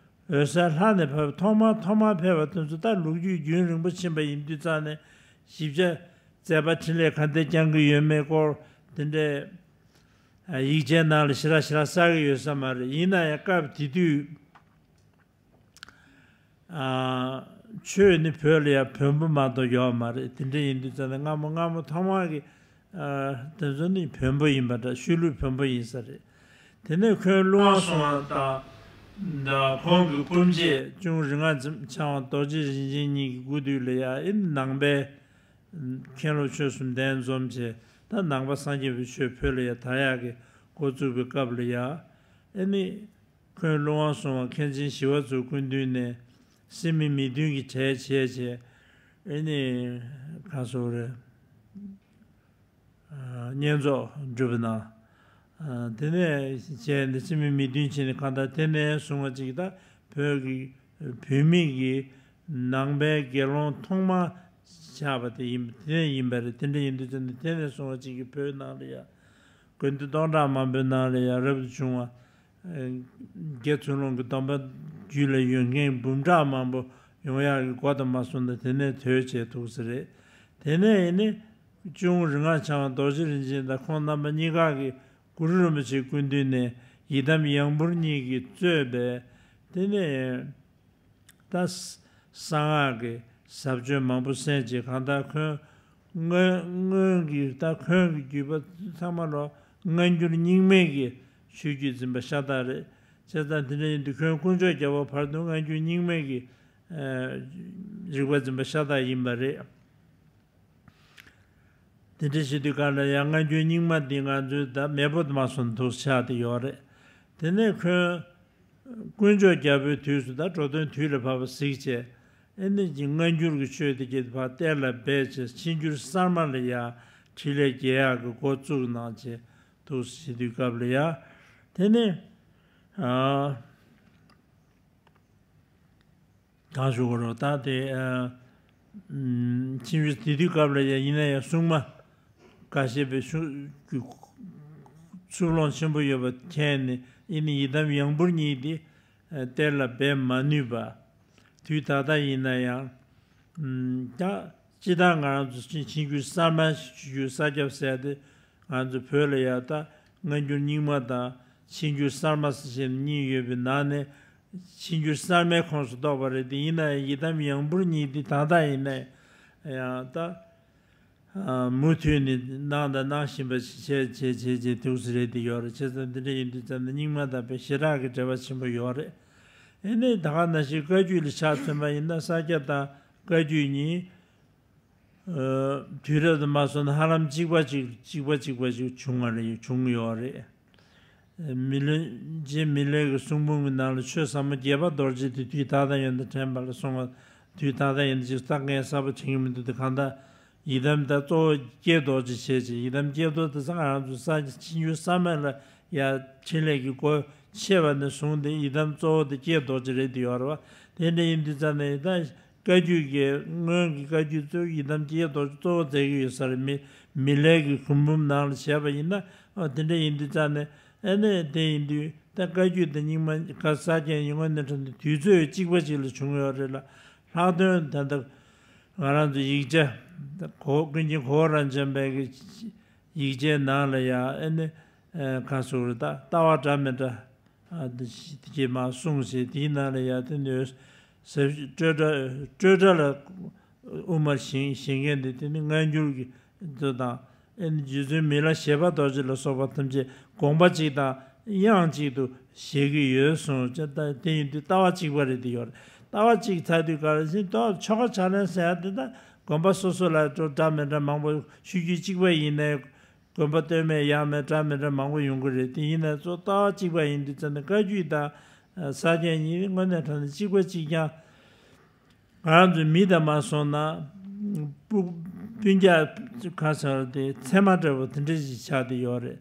གསལ་ལྷ་ནས་ཕེབས། ཐོག་མར་ཐོག་མར་ཕེབས་པ་དེ་ཚོ་ད་ལོ་རྒྱུས་རྒྱུན་རིང་པོ་ཕྱིན་པ་ཡིན་དུས་ཙང་ནས་ཞིབ་ཆ་མཛད་པ་འཕྲིན་ལས་ག་འདྲ་བསྐྱང་གི་ཡོད་མེད་སྐོར་དེ་འདྲའི་ཡིག་ཆའི་ནང་ལ་ཞེ་དྲག་ཞེ་དྲག་གསལ་གི་ཡོད་ས་མ་རེད། ཡིན་ན་ཡང་སྐབས་དེ་དུས། ཨ། ཆོས་ནི་བོད་ལ་ཡང་བོན་པོ་མ་གཏོགས་ཡོད་མ་རེད། དེ་འདྲ་ཡིན་དུས་ཙང་ནས་སྔ་མོ་སྔ་མོ་ཐོག་མ་གི། ཨ། དེ་ཚོ་ནི་བོན་པོ་ཡིན་པ་འདྲ། ཤུལ་ལུས་བོན་པོ་ཡིན་ས་རེད། དེ་ནས་འཁོན་ཀླུ་དབང་སྲུང་བ་དང་། ད་ཁོང་གི་སྐུ་མཆེད་གཅུང་རིག་སྔགས་འཆང་བ་རྡོ་རྗེ་རིན་ཆེན་གཉིས་ཀྱི་སྐུ་དུས་ལ་ཡང་ཨེ་ནི་ནང་པའི་མཁན་སློབ་ཆོས་གསུམ་ལྡན་འཛོམས་བྱས། ད་ནང་པ་སངས་རྒྱས་པའི་ཆོས་བོད་ལ་ཡང་དར་ཡག་གི་འགོ་བཙུགས་པའི་སྐབས་ལ་ཡང་ཨེ་ནི། འཁོན་ཀླུ་དབང་སྲུང་བ་མཁན་ཆེན་ཞི་བ་འཚོའི་སྐུ་མདུན་ནས་སད་མི་མི་བདུན་གྱི་གྲལ་བྱས་བྱས། ཨེ་ནི་ག་སོ་རེད། ཨ། བསྙེན་རྫོགས་སྒྲུབ་གནང་། ཨ། དེ་ནས་བྱས་ནས་སད་མི་མི་བདུན་བྱས་ནས་གང་ལྟར་དེ་ནས་བཟུང་བ་ཅིག་ད་བོད་ཀྱི་བོད་མི་གི་ནང་པའི་དགེ་སློང་ཐོག་མ་ཆགས་པ་དེ་ཡིན། དེ་ནས་ཡིན་པ་རེད། དེ་འདྲ་ཡིན་དུས་ཙང་ནས་དེ་ནས་བཟུང་བ་ཅིག་གིས་བོད་ནང་ལ་ཡང་དགོན་སྡེ་སྟོང་ཕྲག་མང་པོའི་ནང་ལ་ཡང་རབ་ཏུ་བྱུང་བ། རྒྱ་ཚུལ་སློང་གི་སྡོམ་པ་རྒྱུད་ལ་ཡོད་མཁན་འབུམ་ཕྲག་མང་པོ་ཡོང་ཡག་གི་སྒོ་དང་མ་སོང་ན་དེ་ནས་དོད་བྱས་འདུག་ས་རེད། དེ་ནས་ཡིན་ནི་གཅུང་རིག་སྔགས་འཆང་བ་རྡོ་རྗེ་རིན་ཆེན་དང་ཁོང་རྣམ་པ་གཉིས་ཀ་གིས་གུ་རུ་རིན་པོ་ཆེའི་སྐུ་མདུན་ནས་ཡི་དམ་ཡང་འབུར་གཉིས་ཀྱིས་གཙོས་པའི་དེ་ནས། ད་གསང་སྔགས་ཀྱི་ཟབ་ཆོས་མང་པོ་གསན་བྱས། གང་ལྟར་ཁོང་སྔོན་སྔོན་གྱི་ད་ཁོང་གི་བརྒྱུད་པ་ཚང་མ་ལོ་སྔ་འགྱུར་རྙིང་མའི་གི་ཆོས་བརྒྱུད་འཛིན་པ་ཤ་སྟག་རེད། བྱས་ཙང་དེ་འདྲ་ཡིན་དུས་ཁོང་དཀོན་མཆོག་རྒྱལ་པོ་བར་དུ་སྔ་འགྱུར་རྙིང་མའི་གི་རིག་པ་འཛིན་པ་ཤ་སྟག་ཡིན་པ་རེད། དེ་འདྲ་བྱེད་དུས་གང་ལ་ཡང་སྔ་འགྱུར་རྙིང་མ་འདི་ང་ཚོའི་ད་མེས་པོ་དུ་མ་སོང་འདུག་ཆགས་ཏེ་ཡོད་རེད། དེ་ནས་ཁོང་དཀོན་མཆོག་རྒྱལ་པོའི་དུས་སུ་ད་འགྲོ་དོན་དུས་ལ་བབ་པ་གཟིགས་བྱས། ཨེ་ནི་ཀྱི་སྔ་འགྱུར་གྱི་ཆོས་དེ་གྱད་ཕར་གཏན་ལ་འབེབས་བྱས། ཕྱི་འགྱུར་གསར་མ་ལ་ཡང་འཕྲིན་ལས་རྒྱས་ཡག་གི་འགོ་བཙུགས་གནང་བྱས་འདུག་བྱེད་དུས་སྐབས་ལ་ཡང་དེ་ནས། ཨ། གང་ཞུ་དགོས་རེད། ད་དེ། ཨ། ཨམ། ཕྱིན་ཆད་དེ་དུས་སྐབས་ལ་ཡང་ཡིན་ན་ཡང་སྲུང་མ་འགའ་ཤས་པའི་ཤུ་གི་ཚུར་ལོང་ཆེན་པོ་ཡོད་པ་མཁྱེན་ནས་ཨེ་ནི་ཡི་དམ་ཡང་འབུར་གཉིས་དེ་གཏན་ལ་འབེབས་མ་ནུས་པ། དུས་ད་ལྟ་ཡིན་ན་ཡང་། ཨམ། ད་སྤྱིར་བཏང་ང་རང་ཚོ་ཕྱིན་ཕྱིན་རྒྱུད་གསར་མ་ཞུ་རྒྱུ་ས་ཁྱབ་ཟེར་ཏེ། ང་ཚོ་བོད་ལ་ཡང་ད་སྔ་འགྱུར་རྙིང་མ་དང་ཕྱི་འགྱུར་གསར་མ་ཟེར་བྱས་ནས་གཉིས་ཡོད་པའི་ནང་ནས། ཕྱི་འགྱུར་གསར་མའི་ཁོངས་སུ་གཏོགས་པ་རེད་དེ། ཡིན་ན་ཡང་ཡི་དམ་ཡང་འབུར་གཉིས་དེ་ད་ལྟ་ཡིན་ན་ཡང་ད། ཨ། མུ་མཐུད་ནས་གནང་དང་གནང་བཞིན་པ་ཞིག་བྱས་བྱས་བྱས་བྱས་འདུག་ས་རེད་དེ་ཡོད་རེད། བྱས་ཙང་འདི་འདྲ་ཡིན་དུས་ཙམ་ནས་རྙིང་མ་དང་དཔེ་ཞེ་དྲག་གི་འབྲེལ་བ་ཆེན་པོ་ཡོད་རེད། ཨེ་ནས་ད་ག་ནང་བཞིན་བཀའ་བརྒྱུད་ལ་ཆ་མཚོན་པ་ཡིན་ན་ས་སྐྱ་དང་བཀའ་བརྒྱུད་གཉིས། ཨ། དུས་རབས་དུ་མ་སོང་ན་ཧ་ལམ་གཅིག་པ་གཅིག་གཅིག་པ་གཅིག་པ་ཞིག་བྱུང་བ་རེད། བྱུང་ཡོད་རེད། མི་ལོ་རྗེ་མི་ལའི་གི་གསུང་འབུམ་གྱི་ནང་ལ་ཆོས་ཟབ་མོ་རྒྱས་པ་རྡོ་རྗེ་དེ་དུས་ད་ལྟ་ཡོན་ཏན་དྲན་པ་ལ་སོང་བ། དུས་ད་ལྟ་ཡོན་ཏན་ཅིག་ལྟ་མཁན་གསར་པ་དྲན་གྱི་མི་འདུག་སྟེ། གང་ལྟར་ཡི་དམ་ད་གཙོ་བོ་ཀྱེ་རྡོ་རྗེ་བྱས་ཅིང་། ཡི་དམ་ཀྱེ་རྡོ་དེ་ཚང་ང་རང་ཚོ་ས་ཕྱིན་ཆུ་ས་མེད་ལ་ཡ་འཕྲིན་ལས་ཀྱི་སྒོ་ཕྱེ་བ་ནས་བཟུང་སྟེ་ཡི་དམ་གཙོ་བོ་དེ་ཀྱེ་རྡོ་རྗེ་རེད་དེ་ཡོད་རེད་བ། དེ་འདྲ་ཡིན་དུས་ཙང་ནས་ད། བཀའ་བརྒྱུད་ཀྱི་སྔོན་གྱི་བཀའ་བརྒྱུད་གཙོ་བོ་ཡི་དམ་ཀྱེ་རྡོ་རྗེ་གཙོ་བོ་མཛད་ཀྱི་ཡོད་ས་རེད། མི་མི་ལའི་གི་གསུང་འབུམ་ནང་ལ་བྱས་པ་ཡིན་ན། ཨ། དེ་འདྲ་ཡིན་དུས་ཙང་ནས་ཨ་ནི་དེ་ཡིན་དུས་ད་བཀའ་བརྒྱུད་དང་རྙིང་མ་ག་ས་ཀྱང་ཡིན་དངོས་གནས་དྲང་གནས་དུས་ཚོད་གཅིག་པ་གཅིག་ལ་བྱུང་ཡོད་རེད་ལ། ལྷག་དོན་ད་ལྟ་ང་རང་ཚོ་ཡིག་ཆ་གོ་ཀུན་མཁྱེན་གོ་བོ་རང་བྱོན་པའི་གི་ཡིག་ཆའི་ནང་ལ་ཡང་ཨ་ནི་ཨ་ག་ཟེར་རེད། ད་ལྟ་བ་འདྲ་མི་འདྲ། ཨ། དེ་ཞིག་དེ་གྱད་མར་གསུངས་ཤིང་། དེའི་ནང་ལ་ཡང་དེ་ནས་ཟབ་སྤྲོས་བྲལ་སྤྲོས་བྲལ་ལ་དབུ་མར་བཞེངས་བཞེངས་མཁན་དེ་དེ་ནི་སྔ་འགྱུར་གྱི་དེ་དང་། ཨེ་ནི་རྗེ་བཙུན་མི་ལ་བཞད་པ་རྡོ་རྗེ་ལ་སོགས་པ་ཐམས་ཅད་དགོངས་པ་གཅིག་དང་དབྱངས་གཅིག་ཏུ་བཞེད་ཀྱི་ཡོད་གསུངས་ཀྱང་། ད་དེ་ཡིན་དུས་ལྟ་བ་གཅིག་པ་རེད་དེ་ཡོད་རེད། ལྟ་བ་གཅིག་ཚར་དུས་ག་རེ་ཟེར་ན། ད་ཆོ་ག་ཕྱག་ལེན་ཟེར་ཡ་དེ་ད་དགོན་པ་སོ་སོ་ལ་འགྲོ་འདྲ་མི་འདྲ་མང་པོ། ཆོས་བརྒྱུད་གཅིག་པ་ཡིན་ནའི། དགོན་པ་སྟོད་སྨད་ཡར་སྨད་འདྲ་མི་འདྲ་མང་པོ་ཡོང་གི་རེད། དེ་ཡིན་ན་གཙོ་ལྟ་བ་གཅིག་པ་ཡིན་དུས་ཙང་ནས་བཀའ་བརྒྱུད་དང་ས་སྐྱ་གཉིས་དངོས་གནས་དྲང་གནས་གཅིག་པ་གཅིག་རྐྱང་། ང་རང་ཚོའི་མི་དང་མ་སོང་ན་སྤུ་སྤུན་ཀྱག་ག་ཟེར་དེ་ཚད་མ་འདྲ་བོ་དེ་འདྲ་ཞིག་ཆགས་བསྡད་ཡོད་རེད།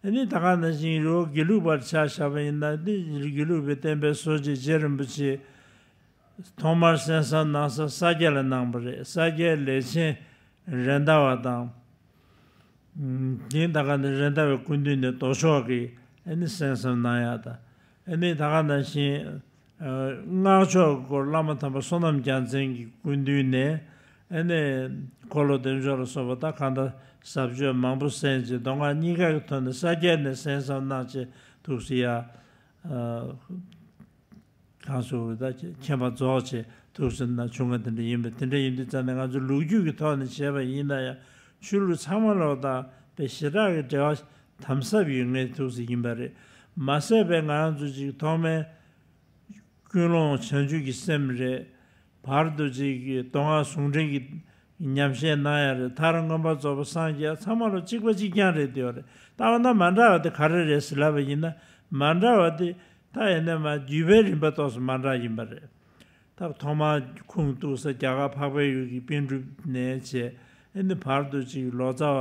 ཨ་ནི་ད་ག་ནང་བཞིན་རི་བོ་དགེ་ལུགས་པར་ཆ་བཞག་པ་ཡིན་ན། དེ་དགེ་ལུགས་པའི་བསྟན་པའི་སྲོལ་འབྱེད་རྗེ་རིན་པོ་ཆེ། ཐོག་མར་གསན་བསམ་གནང་ས་ས་སྐྱ་ལ་གནང་པ་རེད། ས་སྐྱའི་ལས་ཆེན་རེད་མདའ་བ་དང་། ཨུམ། དེ་ད་ག་ནས་རེད་མདའ་བའི་སྐུ་མདུན་ནས་ལྡོག་ཕྱོགས་ཀྱི་ཨ་ནི་གསན་བསམ་གནང་ཡག་དང་། ཨ་ནི་ད་ག་ནང་བཞིན་ཨ་སྔགས་ཕྱོགས་ཀྱི་སྐོར་བླ་མ་དམ་པ་བསོད་ནམས་རྒྱལ་མཚན་གྱི་སྐུ་མདུན་ནས་ཨ་ནི་འཁོར་ལོ་བདེ་མཆོག་ལ་སོགས་པ་ད་གང་ལྟར་ཟབ་ཆོས་མང་པོ་གསན་བྱས། མདོ་སྔགས་གཉིས་ཀ་གི་ཐོག་ནས་ས་སྐྱ་ནས་གསན་བསམ་གནང་བྱས་ཐུགས་སུ་ཡ། ཨ། གང་ཟེར་ད་མཁྱེན་པ་རྫོགས་བྱས་ཐུགས་སུ་ན་བྱུང་བ་དེ་འདྲ་ཡིན་པས། དེ་འདྲ་ཡིན་དུས་ཙང་ནས་ང་ཚོ་ལོ་རྒྱུས་ཀྱི་ཐོག་ནས་བྱས་པ་ཡིན་ན་ཡང་ཆོས་ལུགས་ཚང་མ་ལོག་དང་དཔེ་ཞེ་དྲག་གི་འབྲེལ་བ་དམ་ཟབ་ཡོད་ངེས་ཐུགས་སུ་ཡིན་པ་རེད། མ་ཟད་པའི་ང་རང་ཚོ་ཅིག་ཐོག་མའི་ཀུན་སློང་བྱང་ཆུབ་ཀྱི་སེམས་རེད། བར་དུ་ཅིག་གི་མདོ་སྔགས་ཟུང་འབྲེལ་གྱི་ཉམས་བཞེས་གནང་ཡ་རེད། མཐར་མངོན་པར་རྫོགས་པར་སངས་རྒྱས་ཚང་མ་ལོ་གཅིག་པ་གཅིག་རྐྱང་རེད་དེ་ཡོད་རེད། ལྟ་བ་ན་མ་འདྲ་བ་དེ་ག་རེ་རེད་ཟེར་ལབ་པ་ཡིན་ན། མ་འདྲ་བ་དེ་ད་ཡིན་ན་མ་བརྒྱུད་པའི་རིམ་པ་ཏོག་ཙམ་མ་འདྲ་ཡིན་པ་རེད། ད་ཐོག་མར་ཁུངས་གཏུགས་ས་རྒྱ་གར་འཕགས་པའི་ཡུལ་གྱི་པཎ་གྲུབ་ནས་བྱས། ཨ་ནི་བར་དུ་ཅིག་ལོ་ཙཱ་བ་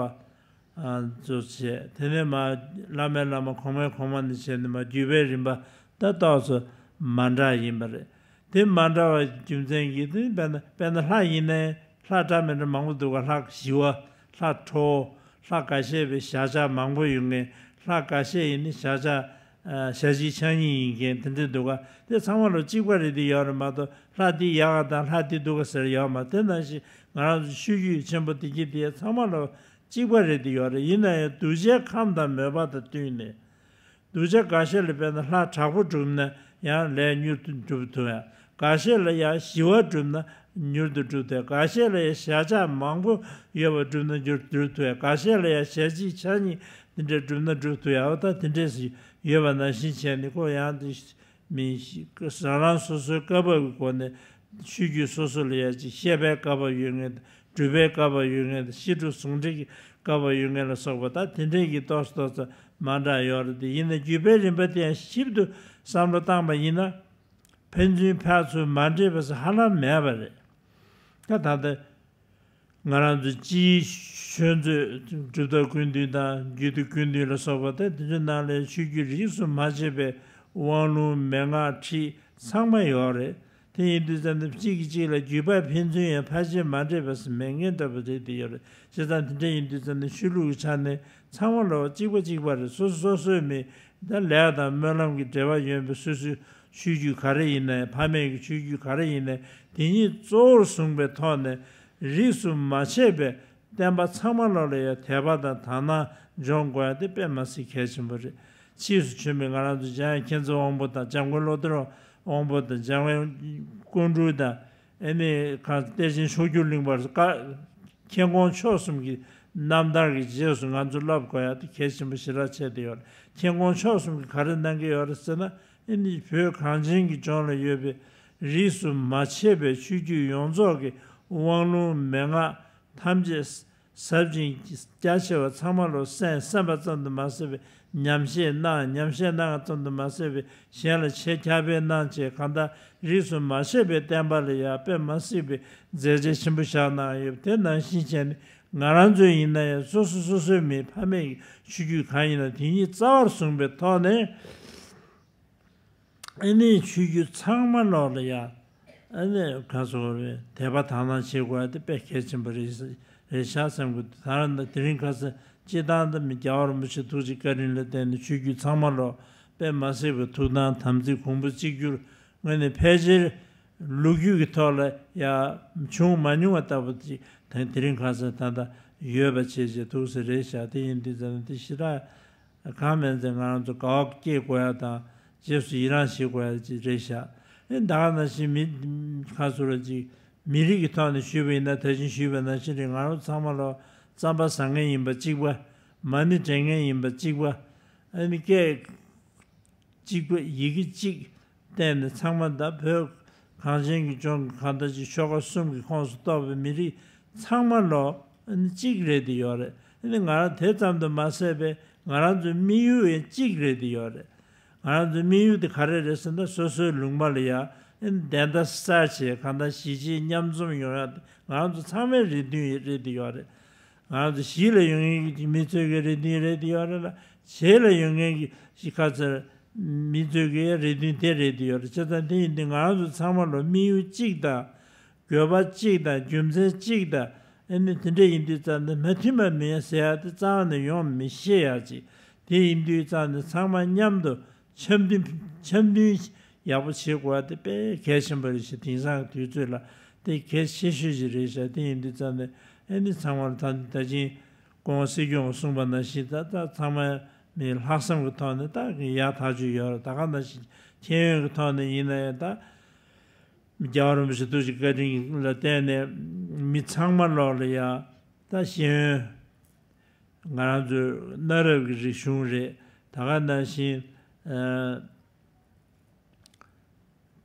ཨ་ཚོ་བྱས། དེ་ནས་མ་བླ་མའི་བླ་མ་གོང་མའི་གོང་མ་ནས་བྱས་ནས་མ་བརྒྱུད་པའི་རིམ་པ་ད་ཏོག་ཙམ་མ་འདྲ་ཡིན་པ་རེད། དེ་མ་འདྲ་བ་རྒྱུ་མཚན་གྱིས་དེ་དཔེར་ན་དཔེར་ན་ལྷ་ཡིན་ནའི་ལྷ་འདྲ་མི་འདྲ་མང་པོ་འདུག་ག་ལྷ་ཞི་བ། ལྷ་ཁྲོ་བོ། ལྷ་འགའ་ཤས་པའི་བཞག་བྱ་མང་པོ་ཡོད་མཁན། ལྷ་འགའ་ཤས་ཡིན་ནི་བཞག་བྱ་ཨ་ཞལ་གཅིག་ཕྱག་གཉིས་ཡིན་མཁན་དེ་འདྲ་འདུག་ག་དེ་ཚང་མ་ལོ་གཅིག་པ་རེད་དེ་ཡོད་རེད་མ་གཏོགས། ལྷ་འདི་ཡག་ག་དང་ལྷ་འདི་སྡུག་ག་ཟེར་ཡོད་མ། དེ་ནང་བཞིན་ང་རང་ཚོ་ཆོས་བརྒྱུད་ཆེན་པོ་འདི་གྱི་དེ་ཚང་མ་ལོ་གཅིག་པ་རེད་དེ་ཡོད་རེད། ཡིན་ན་ཡང་གདུལ་བྱའི་ཁམས་དང་མོས་པ་དང་བསྟུན་ནས། གདུལ་བྱ་འགའ་ཤས་ལ་དཔེར་ན་ལྷ་དྲག་པོ་བསྒྲུབས་ན་ཡང་ལས་མྱུར་དུ་འགྲུབ་ཐུབ་ཡ། འགའ་ཤས་ལ་ཡང་ཞི་བ་བསྒྲུབས་ན་མྱུར་དུ་འགྲུབ་ཐུབ་ཡ། འགའ་ཤས་ལ་ཡང་བཞག་བྱ་མང་པོ་ཡོད་པ་བསྒྲུབས་ན་མྱུར་འགྲུབ་ཐུབ་ཡ། འགའ་ཤས་ལ་ཡང་ཞལ་གཅིག་ཕྱག་གཉིས་འདི་འདྲ་བསྒྲུབས་ན་འགྲུབ་ཐུབ་ཡ། འོ་ད་དེ་འདྲས་སུ་ཡོད་པ་ནང་བཞིན་བྱས་ནས་ཁོ་ཡང་དེ་མི་ཞིག་རང་རང་སོ་སོའི་བཀའ་བབས་ཀྱི་སྒོ་ནས་ཆོས་བརྒྱུད་སོ་སོ་ལ་ཡང་ཅིག་བཤད་པའི་བཀའ་བབས་ཡོད་མཁན། སྒྲུབ་པའི་བཀའ་བབས་ཡོད་མཁན། བཤད་སྒྲུབ་ཟུང་འབྲེལ་གྱི་བཀའ་བབས་ཡོད་མཁན་ལ་སོགས་པ་ད་དེ་འདྲས་ཀྱི་ཏོག་ཙམ་ཏོག་ཙམ་མ་འདྲ་ཡོད་རེད་དེ། ཡིན་ན་བརྒྱུད་པའི་རིམ་པ་དེ་ཡང་ཞིབ་ཏུ་བསམ་བློ་བཏང་པ་ཡིན་ན་ཕན་ཚུན་ཕན་ཚུན་མ་འདྲེས་པ་ཟེར་ཧ་ལམ་མེད་པ་རེད། ད་ད་ལྟ་ང་རང་ཚོ་སྤྱིའི་ཆོས་མཛོད་གྲུབ་མཐའ་ཀུན་བཏུས་དང་རྒྱུད་སྡེ་ཀུན་བཏུས་ལ་སོགས་པ་དེ་དེ་ཚོའི་ནང་ལ་ཆོས་བརྒྱུད་རིས་སུ་མ་ཆད་པའི་དབང་ལུང་མན་ངག་ཁྲིད་ཚང་མ་ཡོད་རེད། དེ་ཡིན་དུས་ཙམ་ནས་གཅིག་གིས་གཅིག་ལ་བརྒྱུད་པ་ཕན་ཚུན་ཡང་ཕལ་ཆེར་མ་འདྲེས་པ་ཟེར་མེད་མཁན་འདྲ་པོ་རེད་དེ་ཡོད་རེད། བྱས་ཙང་དེ་འདྲ་ཡིན་དུས་ཙམ་ནས་ཆོས་ལུགས་ཀྱི་ཆ་ནས་ཚང་མ་ལོ་གཅིག་པ་གཅིག་པ་རེད། སོ་སོ་སོ་སོའི་མི་ད་ལས་དང་སྨོན་ལམ་གྱི་འབྲེལ་བ་ཡོད་པའི་སོ་སོའི་ཆོས་བརྒྱུད་ག་རེ་ཡིན་ནའི་ཕ་མེས་ཀྱི་ཆོས་བརྒྱུད་ག་རེ་ཡིན་ནའི་དེ་ཉིད་གཙོ་བོར་བཟུང་པའི་ཐོག་ནས་རིས་སུ་མ་ཆད་པའི་བསྟན་པ་ཚང་མ་ལོ་ལ་ཡང་དད་པ་དང་དག་སྣང་འཇོག་དགོས་ཡ་དེ་དཔེ་མ་སྲིད་གལ་ཆེན་པོ་རེད། ཕྱིས་སུ་བྱོན་པའི་ང་རང་ཚོ་འཇམ་དབྱངས་མཁྱེན་བརྩེ་དབང་པོ་དང་འཇམ་མགོན་བློ་གཏེར་དབང་པོ་དང་འཇམ་དབྱངས་ཀོང་སྤྲུལ་དང་ཨ་ནི་གང་གཏེར་ཆེན་མཆོག་གྱུར་གླིང་པ་བཀའ་མཁྱེན་ཀོང་མཆོག་གསུམ་གྱི་རྣམ་ཐར་གྱི་རྗེས་སུ་ང་ཚོ་བསླབ་དགོས་ཡ་དེ་གལ་ཆེན་པོ་ཞེ་དྲག་ཆགས་བསྡད་ཡོད་རེད། མཁྱེན་ཀོང་མཆོག་གསུམ་གྱིས་ག་རེ་གནང་གི་ཡོད་རེད་ཟེར་ན། ཨ་ནི་བོད་གངས་ཅན་གྱི་ལྗོངས་ལ་ཡོད་པའི་རིས་སུ་མ་ཆད་པའི་ཆོས་བརྒྱུད་ཡོངས་རྫོགས་ཀྱི་དབང་ལུང་མན་ངག་ཐམས་ཅད་ཟབ་ཅིང་རྒྱ་ཆེ་བ་ཚང་མ་ལོ་གསན་གསན་པ་ཙམ་དུ་མ་ཟད་པའི་ཉམས་བཞེས་གནང་། ཉམས་བཞེས་གནང་བ་ཙམ་དུ་མ་ཟད་པའི་གཞན་ལ་ཆེད་ཁྱབ་སྤེལ་གནང་བྱས། གང་ལྟར་རིས་སུ་མ་ཆད་པའི་བསྟན་པ་ལ་ཡང་དཔེ་མ་སྲིད་པའི་མཛད་རྗེས་ཆེན་པོ་བཞག་གནང་ཡོད། དེ་ནང་བཞིན་བྱས་ནས་ང་རང་ཚོ་ཡིན་ན་ཡང་སོ་སོ་སོ་སོའི་མི་ཕ་མེས་ཀྱི་ཆོས་བརྒྱུད་གང་ཡིན་ན་དེ་ཉིད་རྩ་བར་བཟུང་པའི་ཐོག་ནས། ཨ་ནི་ཆོས་བརྒྱུད་ཚང་མ་ལོག་ལ་ཡ། ཨ་ནི་ག་སོ་རེད། དད་པ་དག་སྣང་བྱེད་དགོས་ཡ་དེ་དཔེ་གལ་ཆེན་པོ་རེད། རེད་ཤག་བསམ་གི་འདུག་ད་རང་ད་དེ་རིང་ཁ་སང་སྤྱི་བཏང་ད་མི་རྒྱལ་བ་རིན་པོ་ཆེ་ཐུགས་རྗེ་བཀའ་དྲིན་ལ་བརྟེན་ནས་ཆོས་བརྒྱུད་ཚང་མ་ལོག་དཔེ་མ་སྲིད་པའི་ཐུགས་དམ་དམ་ཚིག་གོང་བུ་གཅིག་གྱུར་ངོས་ནས་ཕལ་ཆེར་ལོ་རྒྱུས་ཀྱི་ཐོག་ལ་ཡ་བྱུང་མ་མྱོང་བ་ལྟ་བུ་ཅིག་ད་དེ་རིང་ཁ་སང་ད་ལྟ་ཡོད་པ་བྱས་བྱས་ཐུགས་སྲས་རེད་ཤག་དེ་ཡིན་དུས་ཙམ་ན་དེ་ཞེ་དྲག་གང་མིན་ཚེ་ང་རང་ཚོ་དགའ་བ་སྐྱེ་དགོས་ཡ་དང་རྗེས་སུ་ཡི་རང་བྱེད་དགོས་ཡ་ཅིག་རེད་ཤག་ཨེ་ད་ག་ནང་བཞིན་མི་ཁ་སོ་ར་ཅིག་མི་རིགས་ཀྱི་ཐོག་ནས་ཞུས་པ་ཡིན་ན་ད་ཅིང་ཞུས་པ་ནང་བཞིན་རེད། ང་རང་ཚང་མ་ལོ་རྩམ་པ་ཟ་མཁན་ཡིན་པ་གཅིག་པ། མ་ཎི་འདྲེན་མཁན་ཡིན་པ་གཅིག་པ། ཨ་ནི་སྐད་གཅིག་པ་ཡི་གེ་གཅིག་བསྟན་ནས་ཚང་མ་ད་བོད་གངས་ཅན་གྱི་ལྗོངས་ཀྱི་གང་ལྟར་ཅིག་ཆོལ་ཁ་གསུམ་གྱི་ཁོངས་སུ་གཏོགས་པའི་མི་རིགས་ཚང་མ་ལོ་ཨ་ནི་གཅིག་རེད་དེ་ཡོད་རེད། ཨ་ནི་ང་རང་དེ་ཙམ་དུ་མ་ཟད་པའི་ང་རང་ཚོའི་དམིགས་ཡུལ་ཡང་གཅིག་རེད་དེ་ཡོད་རེད། ང་རང་ཚོའི་དམིགས་ཡུལ་དེ་ག་རེ་རེད་ཟེར་ན་སོ་སོའི་ལུང་པ་ལ་ཡ་ཨ་ནི་བདེན་མཐའ་གསལ་བྱས་གང་ལྟར་གཞིས་བྱེས་མཉམ་འཛོམས་ཡོང་ཡ་དེ་ང་རང་ཚོ་ཚང་མའི་རེ་འདུན་རེད་དེ་ཡོད་རེད། ང་རང་ཚོ་གཞིས་ལ་ཡོད་མཁན་གྱི་མི་ཚོའི་གི་རེ་འདུན་རེད་དེ་ཡོད་རེད་ལ། བྱེས་ལ་ཡོད་མཁན་གྱི་གཞིས་ཁ་ཚར་ མི་ཚོས་ཀྱི་རེ་འདུན་དེ་རེད་དུ་ཡོད་རེད། བྱས་ཙང་དེ་ཡིན་དུས་ང་རང་ཚོ་ཚང་མ་ལ་དམིགས་ཡུལ་གཅིག་དང་། དགོས་པ་གཅིག་དང་རྒྱུ་མཚན་གཅིག་དང་། ཨ་ནི་དེ་འདྲ་ཡིན་དུས་ཙང་ནས་མ་མཐུན་པ་མེད་ཟེར་ཡ་དེ་རྩ་བ་ནས་ཡོང་མི་ཤེས་ཡ་ཅིག་དེ་ཡིན་དུས་ཙང་ནས་ཚང་མ་མཉམ་དུ་འཆམ་མཐུན་འཆམ་མཐུན་ཡག་པོ་བྱེད་དགོས་པ་དེ་དཔེ་གལ་ཆེན་པོ་རེད་ཤག་དེང་སང་དུས་ཚོད་ལ་དེ་གལ་ཆེ་ཤོས་ཤིག་རེད་ཤག་དེ་ཡིན་དུས་ཙང་ནས་ཨ་ནི་ཚང་མ་ལ་ད་ད་ཅིང་སྐུ་ངོ་སྲིད་སྐྱོང་གིས་གསུངས་པ་ནང་བཞིན་ད་ད་ཚང་མ་མི་ལྷག་བསམ་གྱི་ཐོག་ནས་ད་ཡག་ཐག་ཆོད་ཡོད་རེད། ད་ག་ནང་བཞིན་ཤེས་ཡོན་གྱི་ཐོག་ནས་ཡིན་ན་ཡང་ད། རྒྱལ་བ་རིན་པོ་ཆེ་ཐུགས་རྗེ་བཀའ་དྲིན་ལ་བརྟེན་ནས་མི་ཚང་མ་ལོག་ལ་ཡ་ད་ཤེས་ཡོན་ང་རང་ཚོའི་གནའ་རབས་ཀྱི་རིག་གཞུང་རེད། ད་ག་ནང་བཞིན་ཨ་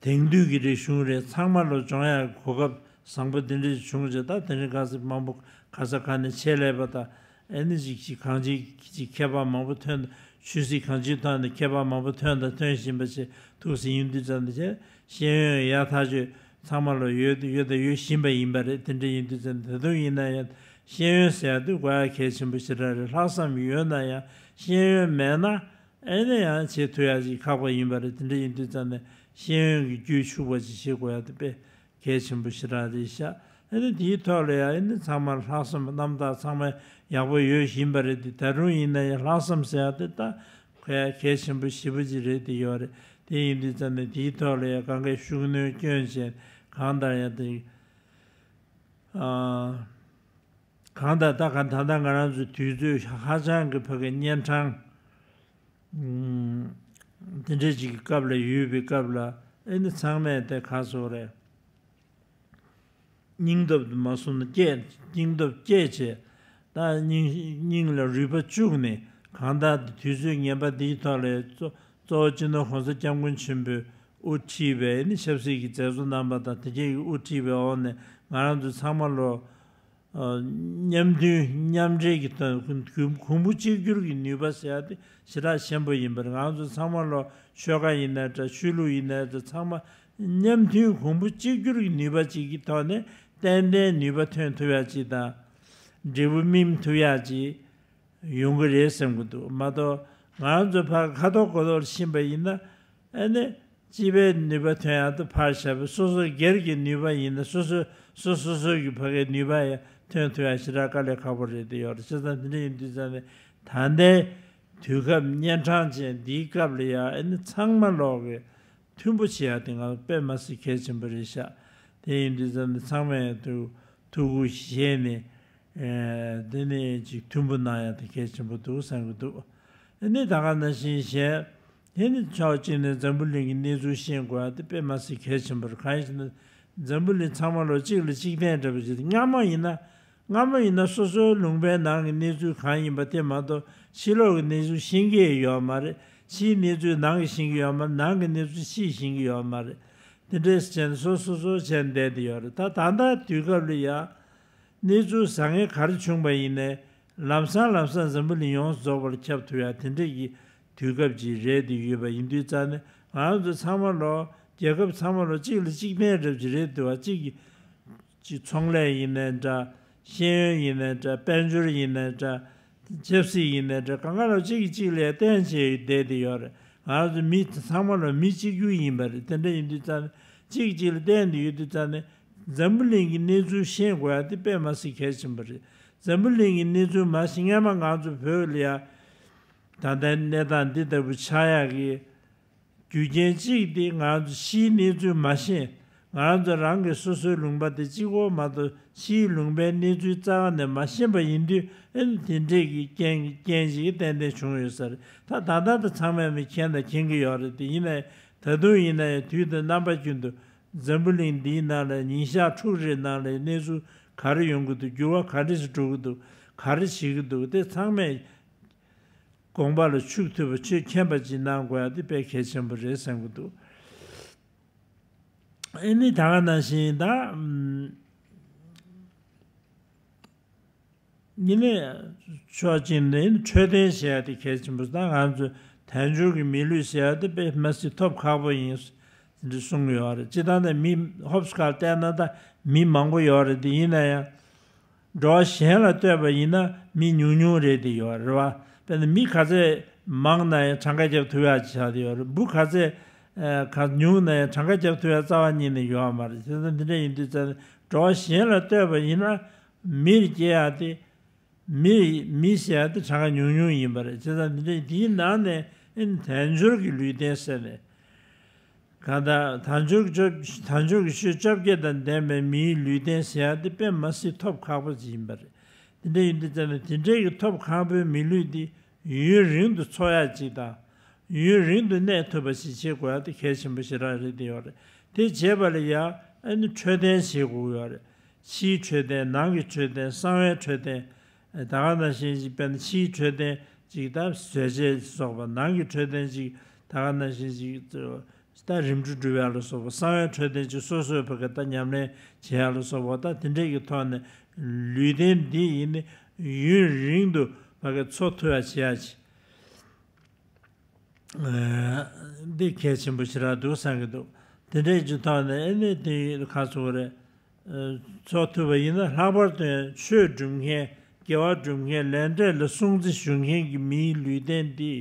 དེང་དུས་ཀྱི་རིག་གཞུང་རེད། ཚང་མ་ལོ་སྦྱོང་ཡག་གོ་སྐབས་བཟང་པོ་འདི་འདྲ་བྱུང་རྗེས་ད་དེ་རིང་ཁ་སང་མང་པོ་ག་ས་ག་ནས་ཆེད་ལས་པ་དང་། ཨེ་ནི་ཅིག་ཅིག་གང་ཅིག་ཅིག་མཁས་པ་མང་པོ་ཐོན། ཆོས་སྲིད་གང་ཅིའི་ཐོག་ནས་མཁས་པ་མང་པོ་ཐོན་དང་ཐོན་བཞིན་པ་ཞིག་ཐུགས་སུ་ཡིན་དུས་ཙམ་ནས་ཤེས་ཡོན་ཡག་ཐག་ཆོད་ཚང་མ་ལ་ཡོད་ཡོད་དང་ཡོད་བཞིན་པ་ཡིན་པ་རེད། དེ་འདྲ་ཡིན་དུས་ཙམ་ནས་ད་དུང་ཡིན་ན་ཡང་ཤེས་ཡོན་ཟེར་ཡ་དེ་དགོས་ཡ་གལ་ཆེན་པོ་ཞེ་དྲག་རེད། ལྷག་བསམ་ཡོད་ན་ཡང་ཤེས་ཡོན་མེད་ན་ཨེ་ནི་ཡང་བྱེད་ཐུབ་ཡ་ཅིག་ཁག་པོ་ཡིན་པ་རེད། དེ་འདྲ་ཡིན་དུས་ཙམ་ནས་ཤེས་ཡོན་གྱི་རྒྱུད་ཕྱུག་པ་ཅིག་བྱེད་དགོས་ཡ་དེ་དཔེ་གལ་ཆེན་པོ་ཞེ་དྲག་རེད་ཤག་ཨ་ནི་དེའི་ཐོག་ལ་ཡང་ཨ་ནི་ཚང་མ་ལྷག་བསམ་རྣམ་དག་ཚང་མ་ཡག་པོ་ཡོད་བཞིན་པ་རེད་དེ། ད་རུང་ཡིན་ན་ཡང་ལྷག་བསམ་ཟེར་ཡ་དེ་ད་གལ་གལ་ཆེན་པོ་ཞེ་པོ་ཅིག་རེད་དེ་ཡོད་རེད། དེ་ཡིན་དུས་ཙམ་ནས་དེའི་ཐོག་ལ་ཡང་གང་གའི་ཤུགས་སྣོན་སྐྱོན་བྱས་གང་ལྟར་ཡང་དེ་ཨ། གང་ལྟར་ད་ག་ད་ལྟ་ང་རང་ཚོའི་དུས་ཚོད་ཧ་ཅང་གི་ཕ་གི་གཉན་འཕྲང་དེ་འདྲ་ཅིག་གི་སྐབས་ལ་ཡོད་པའི་སྐབས་ལ་ཨེ་ནི་ཚང་མས་དེ་ག་སོགས་རེད། སྙིང་སྟོབས་དུ་མ་སོང་ན་སྐྱེད་སྙིང་སྟོབས་སྐྱེད་བྱས་ད་སྙིང་སྙིང་ལ་རུས་པ་བཅུག་ནས་གང་ལྟར་དུས་ཚོད་ངན་པ་འདིའི་ཐོག་ལ་གཙོ་གཙོ་བོ་སྤྱི་ནོར་༸གོང་ས་༸སྐྱབས་མགོན་ཆེན་པོས་དབུ་ཁྲིད་པའི་ཨེ་ནི་ཆབ་སྲིད་ཀྱི་མཛད་གཙོ་རྣམ་པ་དང་དེ་རྗེས་ཀྱི་དབུ་ཁྲིད་པའི་འོག་ནས་ང་རང་ཚོ་ཚང་མ་ལོ། མཉམ་མཐུན་མཉམ་འབྲེལ་གྱི་དོན་གོང་བུ་གཅིག་གྱུར་གྱི་ནུས་པ་ཟེར་ཡ་དེ་ཞེ་དྲག་ཆེན་པོ་ཡིན་པར་ང་ཚོ་ཚང་མ་ལོ་ཆོལ་ཁ་ཡིན་ནའི་འདྲ་ཆོས་ལུགས་ཡིན་ནའི་འདྲ་ཚང་མ་མཉམ་མཐུན་གོང་བུ་གཅིག་གྱུར་གྱི་ནུས་པ་གཅིག་གི་ཐོག་ནས་ཏན་ཏན་ནུས་པ་ཐོན་ཐུབ་ཡ་གཅིག་དང་། འབྲས་བུ་སྨིན་ཐུབ་ཡ་གཅིག་ཡོང་གི་རེད་བསམ་གྱི་འདུག་མ་གཏོགས་ང་ཚོ་ཕར་ཁ་ཐོར་གོ་ཐོར་ཕྱིན་པ་ཡིན་ན་ཨ་ནི། སྤྱི་པའི་ནུས་པ་ཐོན་ཡག་ཏུ་ཕར་བཞག་པའི་སོ་སོ་སྒེར་གྱི་ནུས་པ་ཡིན་ན་སོ་སོ་སོ་སོ་སོ་གི་ཕ་གའི་ནུས་པ་ཡང་ཐོན་ཐུབ་ཡག་ཞེ་དྲག་དཀའ་ལས་ཁག་པོ་རེད་དེ་ཡོད་རེད། བྱས་ཙང་དེ་འདྲ་ཡིན་དུས་ཙང་ནས་ད་ལྟའི་དུས་སྐབས་གཉན་འཕྲང་ཅན་འདིའི་སྐབས་ལ་ཡང་ཨ་ནི་ཚང་མ་ལོག་གི་མཐུན་པོ་བྱེད་ཡག་དེ་ང་དཔེ་མ་སྲིད་གལ་ཆེན་པོ་རེད་ཤག་དེ་ཡིན་དུས་ཙང་ནས་ཚང་མས་ཐུགས་ཐུགས་ཁུར་བཞེས་ནས། དེ་ནས་ཅིག་མཐུན་པོ་གནང་ཡ་དེ་གལ་ཆེན་པོ་འདུག་བསམ་གྱི་འདུག་ཨ་ནི་ད་ག་ནང་བཞིན་གཞན་དེ་ནི་ཕྱོགས་གཅིག་ནས་འཛམ་བུ་གླིང་གི་གནས་ཚུལ་ཤེས་དགོས་ཡ་དེ་དཔེ་མ་སྲིད་གལ་ཆེན་པོ་རེད། གང་ཡིན་ཟེར་ན་འཛམ་བུ་གླིང་ཚང་མ་ལོ་གཅིག་ལ་གཅིག་བརྟེན་འདྲ་པོ་ཞིག་རེད། སྔ་མོ་ཡིན་ན་སྔ་མོ་ཡིན་ན་སོ་སོའི་ལུང་པའི་ནང་གི་གནས་ཚུལ་གང་ཡིན་པ་དེ་མ་གཏོགས་ཕྱི་ལོགས་ཀྱི་གནས་ཚུལ་ཤེས་ཀྱི་ཡོད་མ་རེད། ཕྱིའི་གནས་ཚུལ་ནང་གི་ཤེས་ཀྱི་ཡོད་མ་རེད། ནང་གི་གནས་ཚུལ་ཕྱིའི་ཤེས་ཀྱི་ཡོད་མ་རེད། དེ་འདྲས་བྱས་ནས་སོ་སོ་སོ་བྱས་ནས་བསྡད་དེ་ཡོད་རེད། ད་ད་ལྟ་དུས་སྐབས་ལ་ཡ། གནས་ཚུལ་བཟང་ངན་ག་རེ་བྱུང་པ་ཡིན་ནའི་ལམ་སང་ལམ་སང་འཛམ་བུ་གླིང་ཡོངས་སུ་རྫོགས་པར་ཁྱབ་ཐུབ་ཡ་དེ་འདྲ་གི་དུས་སྐབས་ཅིག་རེད་དེ་ཡོད་པ་ཡིན་དུས་ཙང་ནས་ང་རང་ཚོ་ཚང་མ་ལོ་རྒྱལ་ཁབ་ཚང་མ་ལོ་གཅིག་ལ་གཅིག་བརྟེན་རབས་ཅིག་རེད་འདུག་བ། གཅིག་གི་གཅིག་ཚོང་ལས་ཡིན་ནའི་འདྲ། ཤེས་ཡོན་ཡིན་ནའི་འདྲ། དཔལ་འབྱོར་ཡིན་ནའི་འདྲ། ཆབ་སྲིད་ཡིན་ནའི་འདྲ། གང་ག་ལོ་གཅིག་གིས་གཅིག་ལ་བརྟེན་བྱས་བསྡད་དེ་ཡོད་རེད། ང་རང་ཚོ་མི་ཚང་མ་ལོ་མི་གཅིག་གྱུར་ཡིན་པ་རེད། དེ་འདྲ་ཡིན་དུས་ཙང་ནས་གཅིག་གཅིག་ལ་བརྟེན་དུ་ཡོད་དུས་ཙང་ནས་འཛམ་བུ་གླིང་གི་གནས་ཚུལ་ཤེས་དགོས་ཡ་དེ་དཔེ་མ་སྲིད་གལ་ཆེན་པོ་རེད། འཛམ་བུ་གླིང་གི་གནས་ཚུལ་མ་ཤེས་སྔོན་མ་ང་ཚོ་བོད་ལ་ཡ་ད་ལྟའི་གནས་སྟངས་འདི་ལྟ་བུ་ཆགས་ཡག་གི་རྒྱུ་རྐྱེན་གཅིག་དེ་ང་ཚོ་ཕྱིའི་གནས་ཚུལ་མ་ཤེས། ང་ཚོ་རང་གི་སོ་སོའི་ལུང་པ་དེ་གཅིག་པོ་མ་གཏོགས་ཕྱིའི་ལུང་པའི་གནས་ཚུལ་རྩ་བ་ནས་མ་ཤེས་པ་ཡིན་དུས་ཨེ་ནི་དེ་འདྲས་ཀྱི་རྐྱེན་རྐྱེན་ཞིག་ཏན་ཏན་བྱུང་ཡོད་ས་རེད། ད་ད་ལྟ་ད་ཚང་མས་མི་མཁྱེན་དང་མཁྱེན་གྱི་ཡོད་རེད། དེ་ཡིན་ནའི་ད་དུང་ཡིན་ན་ཡང་དུས་དང་རྣམ་པ་ཀུན་ཏུ་འཛམ་བུ་གླིང་འདིའི་ནང་ལ་ཉིན་ཞག་དྲུག་རེའི་ནང་ལ་གནས་ཚུལ་ག་རེ་ཡོང་གི་འདུག་འགྱུར་བ་ག་འདྲས་ཤིག་འགྲོ་གི་འདུག་ག་རེ་བྱེད་ཀྱི་འདུག་དེ་ཚང་མས་དགོངས་པ་ལ་ཆུད་ཐུབ་པ་ཆོས་མཁྱེན་པ་ཅིག་གནང་དགོས་ཡ་དེ་དཔེ་གལ་ཆེན་པོ་རེད་བསམ་གྱི་འདུག་ཨེ་ནི་ད་ག་ནང་བཞིན་ད། ཨམ། ཡིན་ནའི་ཕྱོགས་གཅིག་ནས་འཕྲོད་བསྟེན་བྱེད་ཡ་དེ་གལ་ཆེན་པོ་ད་ང་ཚོ་དལ་འབྱོར་གྱི་མི་ལུས་ཟེར་ཡ་དེ་དཔེ་མ་སྲིད་ཐོབ་ཁག་པོ་ཡིན་ཟེར་གསུང་གི་ཡོད་རེད། སྤྱིར་བཏང་ནས་མི་ཧོབ་སི་ཁར་བལྟས་ན་ད་མི་མང་པོ་ཡོད་རེད། དེ་ཡིན་ན་ཡང་འགྲོ་བ་གཞན་ལ་ལྟོས་པ་ཡིན་ན་མི་ཉུང་ཉུང་རེད་དེ་ཡོད་རེད་བ། དཔེར་ན་མི་ག་ཚད་མང་ན་ཡང་གྲངས་ཀ་རྒྱབ་ཐུབ་ཡག་ཆགས་ཡོད་རེད། འབུ་ག་ཚད་ཨ་ག་ཉུང་ན་ཡང་གྲངས་ཀ་རྒྱབ་ཐུབ་ཡག་རྩ་བ་ཉིད་ནས་ཡོད་མ་རེད། བྱས་ཙང་འདི་འདྲ་ཡིན་དུས་ཙང་འགྲོ་བ་གཞན་ལ་ལྟོས་པ་ཡིན་ན་མིར་སྐྱེ་ཡག་དེ། མི་མི་ཟེར་ཡག་དེ་གྲངས་ཀ་ཉུང་ཉུང་ཡིན་པ་རེད། བྱས་ཙང་འདི་འདྲ་དེའི་ནང་ནས་ཨེ་ནི་དལ་འབྱོར་གྱི་ལུས་རྟེན་ཟེར་ནས། གང་ལྟར་དལ་འབྱོར་གྱི་ཆོས་དལ་འབྱོར་གྱི་ཆོས་བཅོ་བརྒྱད་དང་ལྡན་པའི་མིའི་ལུས་རྟེན་ཟེར་ཡག་དེ་དཔེ་མ་སྲིད་ཐོབ་ཁག་པོ་ཅིག་ཡིན་པ་རེད། དེ་འདྲ་ཡིན་དུས་ཙམ་ནས་དེ་འདྲའི་གི་ཐོབ་ཁག་པོའི་མི་ལུས་འདི་ཡུན་རིང་དུ་འཚོ་ཡག་ཅིག་དང་། ཡུན་རིང་དུ་གནས་ཐུབ་པ་ཞིག་བྱེད་དགོས་ཡག་དེ་གལ་ཆེན་པོ་ཞེ་དྲག་རེད་དེ་ཡོད་རེད། དེ་བྱེད་པ་ལ་ཡང་ཨ་ནི་འཕྲོད་བསྟེན་བྱེད་དགོས་ཡོད་རེད། ཕྱིའི་འཕྲོད་བསྟེན། ནང་གི་འཕྲོད་བསྟེན། གསང་བའི་འཕྲོད་བསྟེན། ད་ག་ནང་བཞིན་ཅིག་དཔེར་ན་ཕྱིའི་འཕྲོད་བསྟེན་ཅིག་ད་བཟོད་བྱད་སོགས་པ། ནང་གི་འཕྲོད་བསྟེན་ཅིག་ད་ག་ནང་བཞིན་ཅིག་ད་རིམ་གྲོ་སྒྲུབ་ཡག་ལ་སོགས་པ། གསང་བའི་འཕྲོད་བསྟེན་ཅིག་སོ་སོའི་བར་གྱི་ད་ཉམས་ལེན་བྱེད་ཡག་ལ་སོགས་པ། ད་དེ་འདྲས་ཀྱི་ཐོག་ནས་ལུས་རྟེན་འདི་ཡིན་ནི་ཡུན་རིང་དུ་བར་གྱི་འཚོ་ཐུབ་ཡག་བྱེད་ཡག་ཅིག་འདི་གལ་ཆེན་པོ་ཞེ་དྲག་འདུག་བསམ་གྱི་འདུག་དེ་འདྲས་ཀྱི་ཐོག་ནས་ཨེ་ནི་དེ་ག་ཚོད་རེད། འཚོ་ཐུབ་པ་ཡིན་ན། ལྷག་པར་དུ་ཡང་ཆོས་སྒྲུབ་མཁན། དགེ་བ་སྒྲུབ་མཁན། ལས་འབྲས་ལ་སྲུང་བརྩི་ཞུ་མཁན་གྱི་མིའི་ལུས་རྟེན་འདི་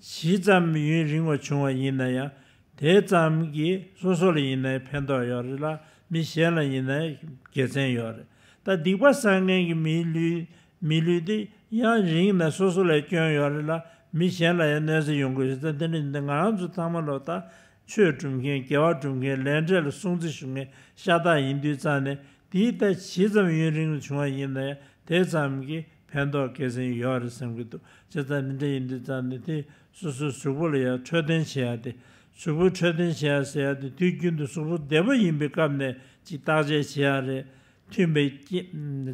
ཇི་ཙམ་ཡུན་རིང་བ་བྱུང་བ་ཡིན་ན་ཡང་དེ་ཙམ་གྱིས་སོ་སོ་ལ་ཡིན་ན་ཡང་ཕན་ཐོགས་ཡོད་རེད་ལ། མི་གཞན་ལ་ཡིན་ན་ཡང་དགེ་མཚན་ཡོད་རེད། ད་སྡིག་པ་བསགས་མཁན་གྱི་མིའི་ལུས་མི་ལུས་དེ་ཡང་རིང་ན་སོ་སོ་ལ་སྐྱོན་ཡོད་རེད་ལ། མི་གཞན་ལ་ཡང་གནོད་འཚེ་ཡོང་གི་ཡོད་ཟེར། ད་དེ་འདྲ་ཡིན་ན་ང་རང་ཚོ་ཚང་མ་ལོ་ད། ཆོས་སྒྲུབ་མཁན། དགེ་བ་སྒྲུབ་མཁན། ལས་འབྲས་ལ་སྲུང་བརྩི་ཞུ་མཁན་ཤ་སྟག་ཡིན་དུས་ཙང་ནས། དེའི་ལྟ་ཇི་ཙམ་ཡུན་རིང་བྱུང་བ་ཡིན་ན་ཡང་དེ་ཙམ་གྱི་ཕན་ཐོགས་དགེ་མཚན་ཡོད་རེད་བསམ་གྱི་འདུག་བྱས་ཙང་འདི་འདྲ་ཡིན་དུས་ཙང་ནས་དེ་སོ་སོའི་གཟུགས་པོ་ལ་ཡང་འཕྲོད་བསྟེན་བྱེད་ཡ་དེ། གཟུགས་པོ་འཕྲོད་བསྟེན་བྱེད་ཡ་ཟེར་ཡ་དེ་དུས་རྒྱུན་དུ་གཟུགས་པོ་བདེ་པོ་ཡིན་པའི་སྐབས་ནས་ཅིག་བརྟག་དཔྱད་བྱེད་ཡ་རེད། མཐུན་པའི་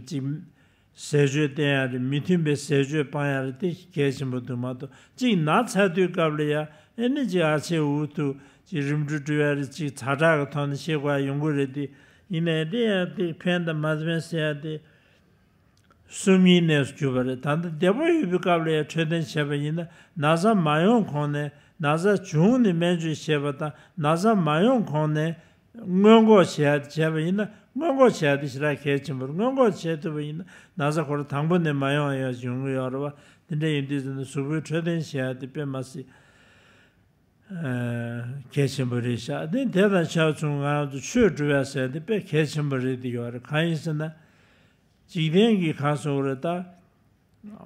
ཅིག་ཟས་སྤྱོད་བསྟེན་ཡ་རེད། མི་མཐུན་པའི་ཟས་སྤྱོད་སྤང་ཡ་རེད། དེ་གལ་ཆེན་པོ་འདུག་མ་གཏོགས་གཅིག་ན་ཚར་དུས་སྐབས་ལ་ཡ་ཨེ་ནི་གཅིག་ཨ་ཆེ་འུ་ཐུག་གཅིག་རིམ་གྲོ་སྒྲུབ་ཡ་རེད། གཅིག་ཛ་དྲག་གི་ཐོག་ནས་བྱེད་དགོས་ཡ་ཡོང་གི་རེད་དེ། ཡིན་ནའི་དེ་ཡང་དེ་ཕན་དང་མ་ཕན་ཟེར་ཡ་དེ་སུམ་གཉིས་གནས་སུ་གྱུར་པ་རེད། ད་ལྟ་བདེ་པོ་ཡོད་པའི་སྐབས་ལ་ཡ་འཕྲོད་བསྟེན་བྱས་པ་ཡིན་ན། ན་ཚ་མ་ཡོང་གོང་ནས། ན་ཚ་བྱུང་ནས་སྨན་བཅོས་བྱས་པ་དང་། ན་ཚ་མ་ཡོང་གོང་ནས། སྔོན་འགོག་བྱས་བྱས་པ་ཡིན་ན། སྔོན་འགོག་བྱས་ཏེ་ཞེ་དྲག་གལ་ཆེན་པོ་རེད། སྔོན་འགོག་བྱས་ཐུབ་པ་ཡིན་ན་ན་ཚ་ཁོ་རང་དང་པོ་ནས་མ་ཡོང་ཡ་ཡོང་གི་ཡོད་རེད་བ། དེ་འདྲ་ཡིན་དུས་ཙམ་ན་གཟུགས་པོའི་འཕྲོད་བསྟེན་བྱེད་ཡ་དེ་དཔེ་མ་སྲིད་གལ་ཆེན་པོ་རེད་ཤག་དེ་དེ་དང་ཆ་མཚུངས་ང་རང་ཚོ་ཆོས་སྒྲུབ་ཡ་ཟེར་དེ་དཔེ་གལ་ཆེན་པོ་རེད་དེ་ཡོད་རེད། གང་ཡིན་ཟེར་ན། འཇིག་རྟེན་གྱི་གང་སོང་རེད་ད།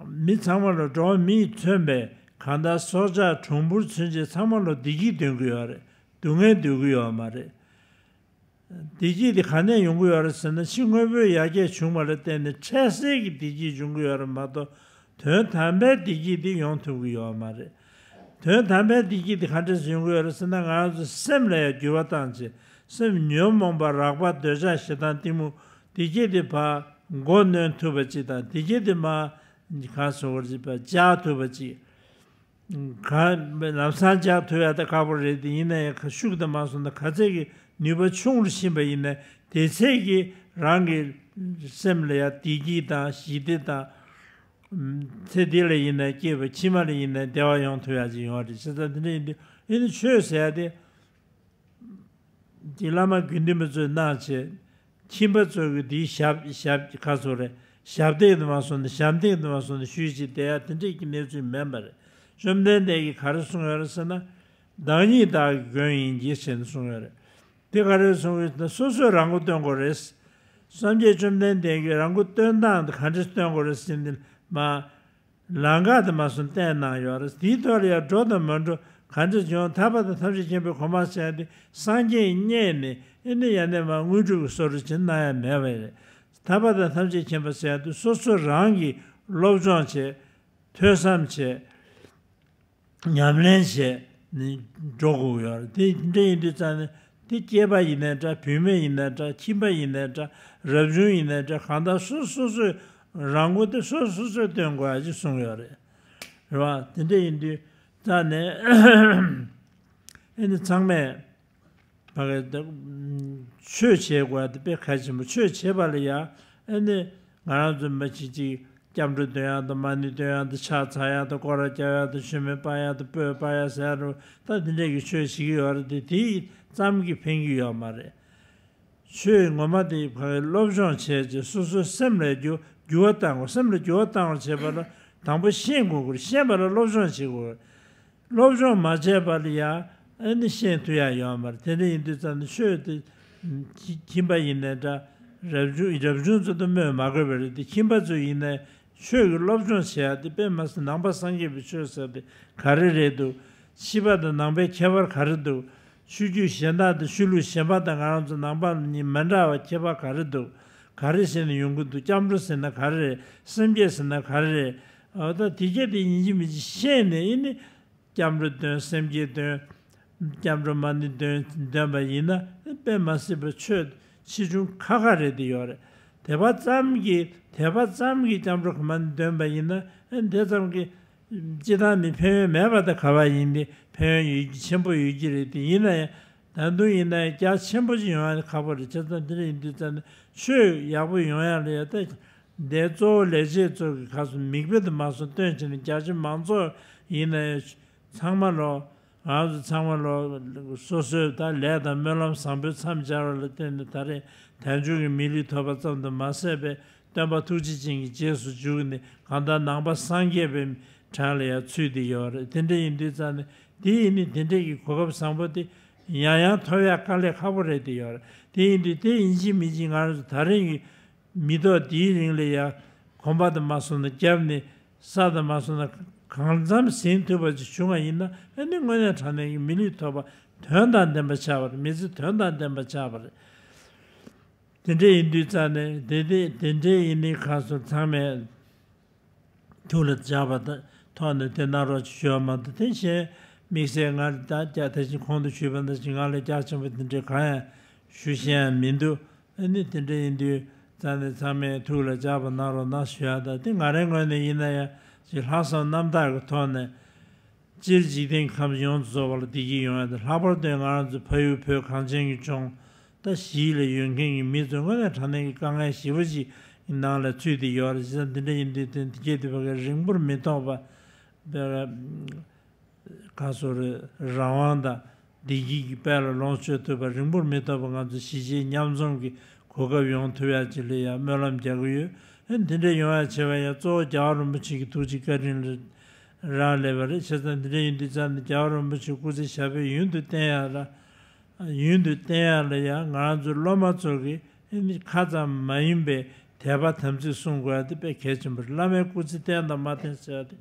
མི་ཚང་མ་ལ་འགྲོ་བ་མིས་མཚོན་པའི་གང་ལྟར་སྲོག་ཆགས་གྲུང་འབུར་ཚུན་ཆད་ཚང་མ་ལ་བདེ་སྐྱིད་འདོད་ཀྱི་ཡོད་རེད། སྡུག་བསྔལ་འདོད་ཀྱི་ཡོད་མ་རེད། བདེ་སྐྱིད་དེ་ག་ནས་ཡོང་གི་ཡོད་རེད་ཟེར་ན། ཕྱི་དངོས་པོའི་ཡར་རྒྱས་བྱུང་བ་ལ་བརྟེན་ནས་འཕྲལ་སེལ་གྱི་བདེ་སྐྱིད་འབྱུང་གི་ཡོད་རེད་མ་གཏོགས། དོན་དམ་པའི་བདེ་སྐྱིད་དེ་ཡོང་ཐུབ་ཀྱི་ཡོད་མ་རེད། དོན་དམ་པའི་བདེ་སྐྱིད་དེ་ག་འདྲས་སེ་ཡོང་གི་ཡོད་རེད་ཟེར་ན། ང་རང་ཚོ་སེམས་ལ་ཡང་འགྱུར་བ་བཏང་བྱས། སེམས་ཉོན་མོངས་པ། རགས་པ། འདོད་ཆགས། ཞེ་སྡང་གཏི་མུག་བདེ་སྐྱིད་དེ་ཕར་མགོ་གནོན་ཐུབ་པ་ཅིག་དང་། བདེ་སྐྱིད་དེ་མར་གང་སོང་བར་བྱེད་པ་བཅག་ཐུབ་པ་ཅིག་གང་ལམ་སང་བཅག་ཐུབ་ཡ་ད་ཁག་པོ་རེད་དེ། ཡིན་ན་ཡང་ཤུགས་དང་མ་སོང་ན་ག་ཚད་ཀྱི་ནུས་པ་ཆུང་རུ་ཕྱིན་པ་ཡིན་ན། དེ་ཚད་ཀྱི་རང་གི་སེམས་ལ་ཡང་བདེ་སྐྱིད་དང་ཞི་བདེ་དང་། ཚེ་འདི་ལ་ཡིན་ན་སྐྱིད་པ། ཕྱི་མ་ལ་ཡིན་ན་བདེ་བ་ཡོང་ཐུབ་ཡ་ཅིག་ཡོང་བ་རེད། བྱས་ཙང་དེ་འདྲ་ཡིན་དུས་ཨེ་ནི་ཆོས་ཟེར་ཡ་དེ། དེ་བླ་མ་དགེ་འདུན་པ་ཚོས་གནང་བྱས། ཁྱིམ་པ་ཚོ་གི་དེའི་ཞབས་ཞབས་ཁ་ཚོ་རེད། ཞབས་སྟེགས་དུ་མ་སོང་ནས། ཞབས་སྟེགས་དུ་མ་སོང་ནས་ཞུས་ཅིག་བསྡད་ཡ་དེ་འདྲས་ཀྱི་གནས་ཚུལ་མིན་པ་རེད། བཅོམ་ལྡན་འདས་ཀྱིས་ག་རེ་གསུངས་ཡོད་རེད་ཟེར་ན། བདག་ཉིད་བདག་གི་མགོན་ཡིན་གྱི་ཞེས་གསུངས་ཡོད་རེད། དེ་ག་རེ་གསུངས་ཡོད་ཟེར་ན། སོ་སོས་རང་མགོ་སྟོན་དགོས་རེད། སངས་རྒྱས་བཅོམ་ལྡན་འདས་ཀྱིས་རང་མགོ་སྟོན་སྟངས་དེ་ག་འདྲས་སྟོན་དགོས་རེད་ཟེར་ན། མ། ལམ་ཁ་དུ་མ་སོང་བསྟན་གནང་ཡོད་རེད། དེའི་ཐོག་ལ་ཡང་འགྲོ་དང་མ་འགྲོ་ག་འདྲ་བྱུང་། ཐར་པ་དང་ཐམས་ཅད་མཁྱེན་པའི་གོ་འཕང་ཟེར་ཡ་དེ་སངས་རྒྱས་བརྙེས་ནས་ཨེ་ནི་ཡང་ནས་མར་དངོས་གྲུབ་ཀྱི་བསོད་བདེ་ཅིག་གནང་ཡ་མེད་པ་རེད། ཐར་པ་དང་ཐམས་ཅད་མཁྱེན་པ་ཟེར་ཡ་དེ་སོ་སོ་རང་གིས་སློབ་སྦྱོང་བྱས། ཐོས་བསམ་བྱས། ཉམས་ལེན་བྱས་ནས་འགྲོ་དགོས་ཡོད་རེད། དེ་འདྲ་ཡིན་དུས་ཙང་ནས་དེ་སྐྱེས་པ་ཡིན་ནའི་འདྲ། བུད་མེད་ཡིན་ནའི་འདྲ། ཁྱིམ་པ་ཡིན་ནའི་འདྲ། རབ་བྱུང་ཡིན་ནའི་འདྲ། གང་ལྟར་སོ་སོ་སོས་རང་མགོ་དེ་སོ་སོ་སོས་སྟོན་དགོས་ཡ་ཅིག་གསུངས་ཡོད་རེད། རེད་བ། དེ་འདྲ་ཡིན་དུས་ཙང་ནས་ཨེ་ནི་ཚང་མས་ཕ་གི་ཆོས་བྱེད་དགོས་ཡ་དེ་དཔེ་གལ་ཆེན་པོ། ཆོས་བྱེད་པ་ལ་ཡ་ཨེ་ནི་ང་རང་ཚོ་མ་གཅིག་གཅིག་སྐྱབས་འགྲོ་འདོན་ཡག་དང་། མ་ཎི་འདོན་ཡག་དང་། ཕྱག་འཚལ་ཡག་དང་། སྐོར་ར་རྒྱག་ཡག་དང་། མཆོད་མེ་སྤར་ཡག་དང་། སྤོས་སྤར་ཡག་ཟེར་ཡག་རུ་ད་འདི་འདྲས་ཀྱི་ཆོས་བྱེད་ཀྱི་ཡོད་རེད་དེ། དེ་ཙམ་གྱིས་ཕན་གྱི་ཡོད་མ་རེད། ཆོས་ངོ་མ་དེ་ཕ་གི་སློབ་སྦྱོང་བྱས་རྗེས་སོ་སོའི་སེམས་ལ་འགྱུར་འགྱུར་བ་བཏང་དགོས། སེམས་ལ་འགྱུར་བ་བཏང་བར་བྱེད་པ་ལ་ དང་པོ་ཤེས་དགོས་ཀྱི་རེད། ཤེས་པ་ལ་སློབ་སྦྱོང་བྱེད་དགོས། སློབ་སྦྱོང་མ་བྱས་པ་ལ་ཡང་ཨ་ནི་ཤེས་ཐུབ་ཡ་ཡོད་མ་རེད། དེ་འདྲ་ཡིན་དུས་ཙམ་ནས་ཆོས་དེ་ཁྱིམ་པ་ཡིན་ནའི་འདྲ། རབ་བྱུང་རབ་བྱུང་ཚོ་དུ་སྨོས་མ་དགོས་པ་རེད་དེ། ཁྱིམ་པ་ཚོ་ཡིན་ནའི་ཆོས་ཀྱི་སློབ་སྦྱོང་བྱེད་ཡ་དེ་དཔེ་མ་སྲིད་ནང་པ་སངས་རྒྱས་པའི་ཆོས་ཟེར་དེ་ག་རེ་རེད་འདུག་ཕྱི་པ་དང་ནང་པའི་ཁྱད་པར་ག་རེ་འདུག་ཆོས་བརྒྱུད་གཞན་དག་དང་ཆོས་ལུགས་གཞན་པ་དང་ང་རང་ཚོ་ནང་པ་གཉིས་མི་འདྲ་བ་ཁྱད་པར་ག་རེ་འདུག་ག་རེ་བྱས་ནས་ཡོང་གི་འདུག་སྐྱབས་འགྲོ་ཟེར་ན་ག་རེ་རེད། སེམས་བསྐྱེད་ཟེར་ན་ག་རེ་རེད། འོ་ད་དེ་གྱད་དེ་ཡིན་གཅིག་མིན་གཅིག་ཤེས་ནས་ཨེ་ནི་སྐྱབས་འགྲོ་འདོན། སེམས་བསྐྱེད་འདོན། སྐྱབས་འགྲོ་མ་ཎི་འདོན་འདོན་པ་ཡིན་ན་དཔེ་མ་སྲིད་པའི་ཆོས་ཆེ་ཆུང་ཁ་ཁ་རེད་དེ་ཡོད་རེད། དད་པ་ཙམ་གྱིས་དད་པ་ཙམ་གྱིས་སྐྱབས་འགྲོ་མ་ཎི་འདོན་པ་ཡིན་ན་ཨེ་དེ་ཙམ་གྱིས་སྤྱི་བཏང་ནི་ཕན་ཡོན་མེད་པ་དང་ག་བ་ཡིན་ཏེ་ཕན་ཡོན་ཡོད་ཀྱི་ཆེན་པོ་ཡོད་ཀྱི་རེད་དེ། ཡིན་ན་ཡང་ད་དུང་ཡིན་ན་ཡང་རྒྱ་ཆེན་པོ་ཅིག་ཡོང་ཡ་ཁག་པོ་རེད། བྱས་ཙང་དེ་འདྲ་ཡིན་དུས་ཙམ་ནས་ཆོས་ཡག་པོ་ཡོང་ཡ་ལ་ཡ་ད་འདས་གཙོ་བོ་ལས་བྱེད་ཚོ་གི་ཁ་སོ་མིག་དཔེ་དུ་མ་སོང་སྟོན་བྱས་ནས་རྒྱ་ཆེ་མང་ཚོགས་ཡིན་ན་ཡང་ཚང་མ་ལོ་ང་ཚོ་ཚང་མ་ལོ་སོ་སོའི་ད་ལས་དང་སྨོན་ལམ་བཟང་པོའི་མཚམས་སྦྱར་བ་ལ་བརྟེན་ནས་ད་རེས་དལ་འབྱོར་གྱི་མི་ལུས་ཐོབ་པ་ཙམ་དུ་མ་ཟད་པའི་སྟོན་པ་ཐུགས་རྗེ་ཅན་གྱི་རྗེས་སུ་འཇུག་ནས་གང་ལྟར་ནང་པ་སངས་རྒྱས་པའི་གྲས་ལ་ཡང་ཚུད་དེ་ཡོད་རེད། དེ་འདྲ་ཡིན་དུས་ཙང་ནས་དེ་ཡིན་ནི་དེ་འདྲ་གི་གོ་སྐབས་བཟང་པོ་དེ་ཡང་ཡང་ཐོབ་ཡ་དཀའ་ལས་ཁག་པོ་རེད་དེ་ཡོད་རེད། དེ་ཡིན་དུས་དེ་ཡིན་གཅིག་མིན་གཅིག་ང་རང་ཚོ་ད་རིང་གི་མི་ཐོག་དེའི་རིང་ལ་ཡང་གོམ་པ་དུ་མ་སོང་ན་བརྒྱབ་ནས་ས་དུ་མ་སོང་ན་གང་འཚམ་ཟིན་ཐུབ་པ་ཅིག་བྱུང་བ་ཡིན་ན་ཨ་ནི་དངོས་གནས་དྲང་གནས་ཀྱི་མི་ལུས་ཐོབ་པ་དོན་དང་ལྡན་པ་ཆགས་པ་རེད། མི་ཚེ་དོན་དང་ལྡན་པ་ཆགས་པ་རེད། དེ་འདྲ་ཡིན་དུས་ཙང་ནས་དེ་དེ་དེ་འདྲ་ཡིན་ནི་ཁ་སོ་ཚང་མས་ཐུགས་ལ་འཇགས་པ་དང་ཐོག་ནས་དེ་གནང་རོགས་ཞུ་བ་མ་གཏོགས་དེ་གཞན་དམིགས་བསལ་ང་ད་རྒྱ་ད་ཅི་གོང་དུ་ཞུས་པ་ནང་བཞིན་ང་ལ་རྒྱ་ཆེན་པོ་དེ་འདྲ་གང་ཡང་ཞུ་ཤེས་ཡང་མི་འདུག་ཨ་ནི་དེ་འདྲ་ཡིན་དུས་ཙང་ནས་ཚང་མས་ཐུགས་ལ་འཇགས་པ་གནང་རོགས་གནང་ཞུ་ཡ་ད་དེ་ང་རའི་ངོས་ནས་ཡིན་ན་ཡང་ཅིག་ལྷག་བསམ་རྣམ་དག་གི་ཐོག་ནས། སྤྱིར་འཇིག་རྟེན་ཁམས་ཡོངས་སུ་རྫོགས་པ་ལ་བདེ་སྐྱིད་ཡོང་ཡ་དང་ལྷག་པར་དུ་ང་རང་ཚོ་ཕ་ཡུལ་བོད་གངས་ཅན་གྱི་ལྗོངས་ད་གཞིས་ལ་ཡོད་མཁན་གྱི་མི་ཚོ་དངོས་གནས་དྲང་གནས་ཀྱི་དཀའ་ངལ་ཞེ་པོ་ཅིག་ནང་ལ་ཚུད་དེ་ཡོད་རེད། བྱས་ཙང་འདི་འདྲ་ཡིན་དུས་དེ་འདི་སྐད་དུ་བ་གའི་རིང་པོར་མི་ཐོགས་པ་བ་ག་སོ་རེ་རང་དབང་དང་བདེ་སྐྱིད་ཀྱི་དཔལ་ལ་ལོངས་སྤྱོད་ཐུབ་པ་རིང་པོར་མི་ཐོགས་པ་ང་ཚོ་གཞིས་བྱེས་མཉམ་འཛོམས་ཀྱི་གོ་སྐབས་ཡོང་ཐུབ་ཡ་ཅིག་ལ་ཡང་སྨོན་ལམ་རྒྱག་གི་ཡོད། ཨ་འདི་འདྲ་ཡོང་ཡ་བྱེད་པ་ཡང་གཙོ་བོ་རྒྱལ་བ་རིན་པོ་ཆེ་གི་ཐུགས་རྗེ་བཀའ་དྲིན་ལ་རག་ལས་པ་རེད། བྱས་ཙང་འདི་འདྲ་ཡིན་དུས་ཙང་ནས་རྒྱལ་བ་རིན་པོ་ཆེ་སྐུ་ཚེ་ཞབས་པད་ཡུན་དུ་བརྟན་ཡ་ལ་ཡུན་དུ་བརྟན་ཡ་ལ་ཡང་ང་རང་ཚོའི་སློབ་མ་ཚོ་གིས་ཨ་ནི་ཁ་ཙམ་མ་ཡིན་པའི་དད་པ་དམ་ཚིག་སྲུང་དགོས་ཡ་དེ་དཔེ་གལ་ཆེན་པོ་རེད། བླ་མའི་སྐུ་ཚེ་བརྟན་དང་མ་བརྟན་ཟེར་ཡ་དེ་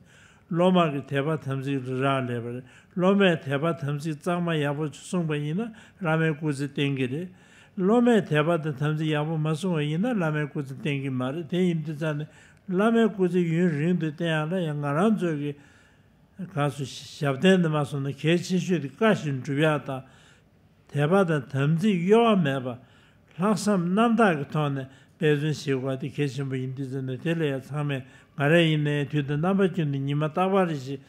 སློབ་མ་གི་དད་པ་དམ་ཚིག་ལ་རག་ལས་པ་རེད། སློབ་མས་དད་པ་དམ་ཚིག་གཙང་མ་ཡག་པོ་སྲུང་པ་ཡིན་ན་བླ་མའི་སྐུ་ཚེ་བརྟན་གྱི་རེད། སློབ་མས་དད་པ་དང་དམ་ཚིག་ཡག་པོ་མ་སྲུང་བ་ཡིན་ན་བླ་མའི་སྐུ་ཚེ་བརྟན་གྱི་མ་རེད། དེ་ཡིན་དུས་ཙང་ནས་བླ་མའི་སྐུ་ཚེ་ཡུན་རིང་དུ་བརྟན་ཡག་ལ་ཡང་ང་རང་ཚོ་གི་ག་སོ་ཞབས་བརྟན་དུ་མ་སོང་ན་གལ་ཆེ་ཤོས་དེ་བཀའ་བཞིན་སྒྲུབ་ཡག་དང་། དད་པ་དང་དམ་ཚིག་གཡོ་བ་མེད་པ། ལྷག་བསམ་རྣམ་དག་གི་ཐོག་ནས་འབད་བརྩོན་བྱེད་དགོས་པ་དེ་གལ་ཆེན་པོ་ཡིན་དུས་ཙམ་ནས་དེ་ལ་ཡང་ཚང་མས་ང་རང་ཡིན་ནའི་དུས་དང་རྣམ་པ་ཀུན་ཏུ་ཉི་མ་རྟག་པར་རེ་བཞིན་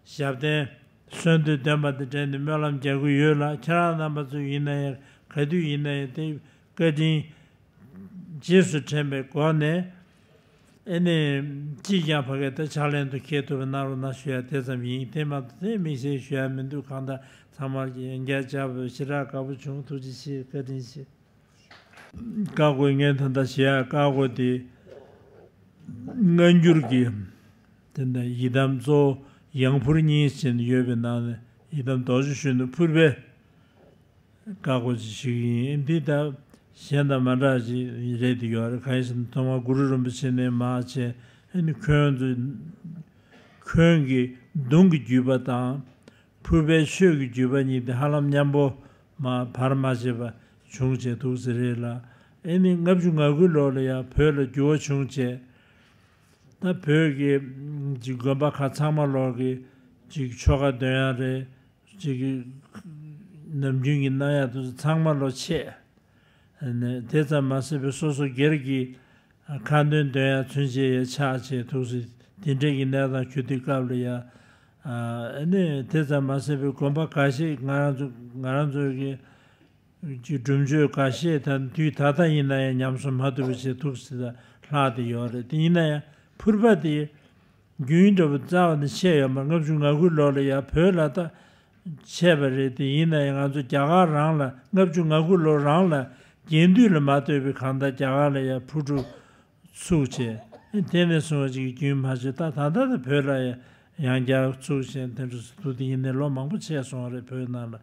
ཞབས་བརྟན་གསོལ་འདེབས་འདོན་པ་དང་འབྲེལ་ནས་སྨོན་ལམ་རྒྱག་གི་ཡོད་ལ། ཁྱེད་རང་རྣམ་པ་ཚོ་ཡིན་ན་ཡང་ག་དུས་ཡིན་ན་ཡང་དེ་བཀའ་དྲིན་རྗེས་སུ་དྲན་པའི་སྒོ་ནས་ཨེ་ནི་ཅིས་ཀྱང་ཕ་གི་ད་ཕྱག་ལེན་དུ་འཁེལ་ཐུབ་པ་གནང་རོགས་གནང་ཞུ་ཡ་དེ་ཙམ་ཡིན། དེ་མ་གཏོགས་དེ་དམིགས་བསལ་ཞུ་ཡ་མི་འདུག་གང་ལྟར་ཚང་མར་ཡང་བསྐྱར་བྱ་བ་ཞེ་དྲག་དགའ་པོ་བྱུང་། ཐུགས་རྗེ་ཆེ། བཀའ་དྲིན་ཆེ། བཀའ་བསྒོ་ངས་ད་ལྟ་བྱེད་ཡ་བཀའ་བསྒོ་དེ་སྔ་འགྱུར་གྱི་དེ་འདྲ་ཡི་དམ་གཙོ་བོ་ཡང་ཕུར་གཉིས་ཟེར་ཡོད་པའི་ནང་ནས་ཡི་དམ་རྡོ་རྗེ་གཞོན་ནུ་ཕུར་པའི་བཀའ་བསྒོ་ཅིག་ཞིག་ཡིན། འདི་ད་གཞན་དང་མ་འདྲ་ཅིག་རེད་དེ་ཡོད་རེད། གང་ཡིན་ཟེར་ན་ཐོག་མར་གུ་རུ་རིན་པོ་ཆེ་ནས་མར་བྱས་ཨ་ནི་འཁོན་ཚོ་འཁོན་གྱི་གདུང་གི་བརྒྱུད་པ་དང་ཕུར་པའི་ཆོས་ཀྱི་བརྒྱུད་པ་གཉིས་དེ་ཧ་ལམ་མཉམ་པོ་མ་བར་མ་ཆད་པ་བྱུང་བྱས་འདུག་ཟེར་རེད་ལ། ཨ་ནི་ལྔ་བཅུ་ང་དགུ་ལོ་ལ་ཡང་བོད་ལ་འགྱུར་བ་བྱུང་བྱས་ད་བོད་ཀྱི་ཅིག་དགོན་པ་ཁག་ཚང་མ་ལོག་གི་ཅིག་ཆོ་ག་འདོན་ཡ་རེད། ཅིག་གི་ནམ་རྒྱུན་གྱི་གནང་ཡག་དེ་ཚོ་ཚང་མ་ལོ་ཆད། ཨ་ནི་དེ་ཙམ་མ་ཟད་པའི་སོ་སོ་སྒེར་གྱི་ཁ་འདོན་འདོན་ཡག་ཚུན་ཆད་ཡ་ཆག་བྱས་ཐུགས་སྲས་དེ་འདྲས་ཀྱི་གནས་སྟངས་གྱུར་དུས་སྐབས་ལ་ཡ། ཨ་ནི་དེ་ཙམ་མ་ཟད་པའི་དགོན་པ་འགའ་ཤས་ང་རང་ཚོ་ང་རང་ཚོའི་གི་ཀྱི་སྒྲུབ་མཆོད་འགའ་ཤས་ད་དུས་ད་ལྟ་ཡིན་ན་ཡང་ཉམས་སུ་མ་ཐུབ་པ་བྱས་ཐུགས་སྲས་ལྷག་བསྡད་ཡོད་རེད། དེ་ཡིན་ན་ཡང་ཕུར་པ་དེ་རྒྱུན་འདྲ་བོ་རྩ་བ་ནས་ཆད་ཡོད་མ་རེད། ལྔ་བཅུ་ང་དགུ་ལོ་ལ་ཡང་བོད་ལ་ད་ཆད་པ་རེད། དེ་ཡིན་ན་ཡང་ང་ཚོ་རྒྱ་གར་རང་ལ་ལྔ་བཅུ་ང་དགུ་ལོ་རང་ལ་རྒྱན་དུས་ལ་མ་ལྟོས་པའི་གང་ལྟར་རྒྱ་གར་ལ་ཡང་ཕུར་གྲུ་ཚུགས་བྱས་ དེ་ནས་བཟུང་བ་ཅིག་རྒྱུན་མ་ཆད། ད་ད་ལྟ་དེ་བོད་ལ་ཡང་ཡང་བསྐྱར་ཚུགས་བཞིན་དེ་འདྲ་སུ་འདུག་དེ་ཡིན་ནའི་ལོ་མང་པོ་ཆད་སོང་བ་རེད། བོད་ནང་ལ་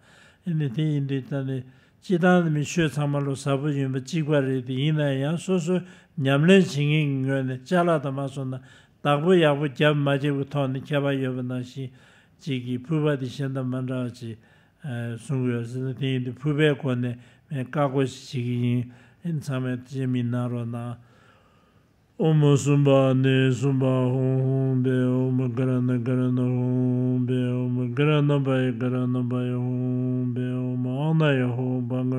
ཡིན་ནའི་དེ་ཡིན་དུས་ད་ནི་སྤྱི་བཏང་མི་ཆོས་ཚང་མ་ལོ་ཟབ་པོ་ཡིན་པ་གཅིག་པ་རེད། དེ་ཡིན་ན་ཡང་སོ་སོའི་ཉམས་ལེན་བྱེད་མཁན་གྱི་ངོས་ནས་ཅ་ལག་དང་མ་སོང་ན་བདག་པོ་ཡག་པོ་རྒྱབ་མ་རྒྱབ་ཀྱི་ཐོག་ནས་ཁྱད་པར་ཡོད་པ་ནང་བཞིན་ཅིག་གིས་ཕུར་པ་དེ་གཞན་དང་མ་འདྲ་བ་ཅིག་གསུང་གི་ཡོད་ཟེར་ན། དེ་ཡིན་དུས་ཕུར་པའི་སྒོ་ནས་བཀའ་བསྒོ་ཞིག་བྱེད་ཀྱི་ཡིན། ཚང་མས་དེ་མི་གནང་རོགས་གནང་། ཨོ་མ་སུམ་བྷ་ནི་སུམ་བྷ་ཧུང་ཧུང་བེ། ཨོ་མ་ག་ར་ན་ག་ར་ན་ཧུང་བེ། ཨོ་མ་ག་ར་ན་བ་ཡ་ག་ར་ན་བ་ཡ་ཧུང་བེ། ཨོ་མ་ཨང་ན་ཡ་ཧུང་བ་ང་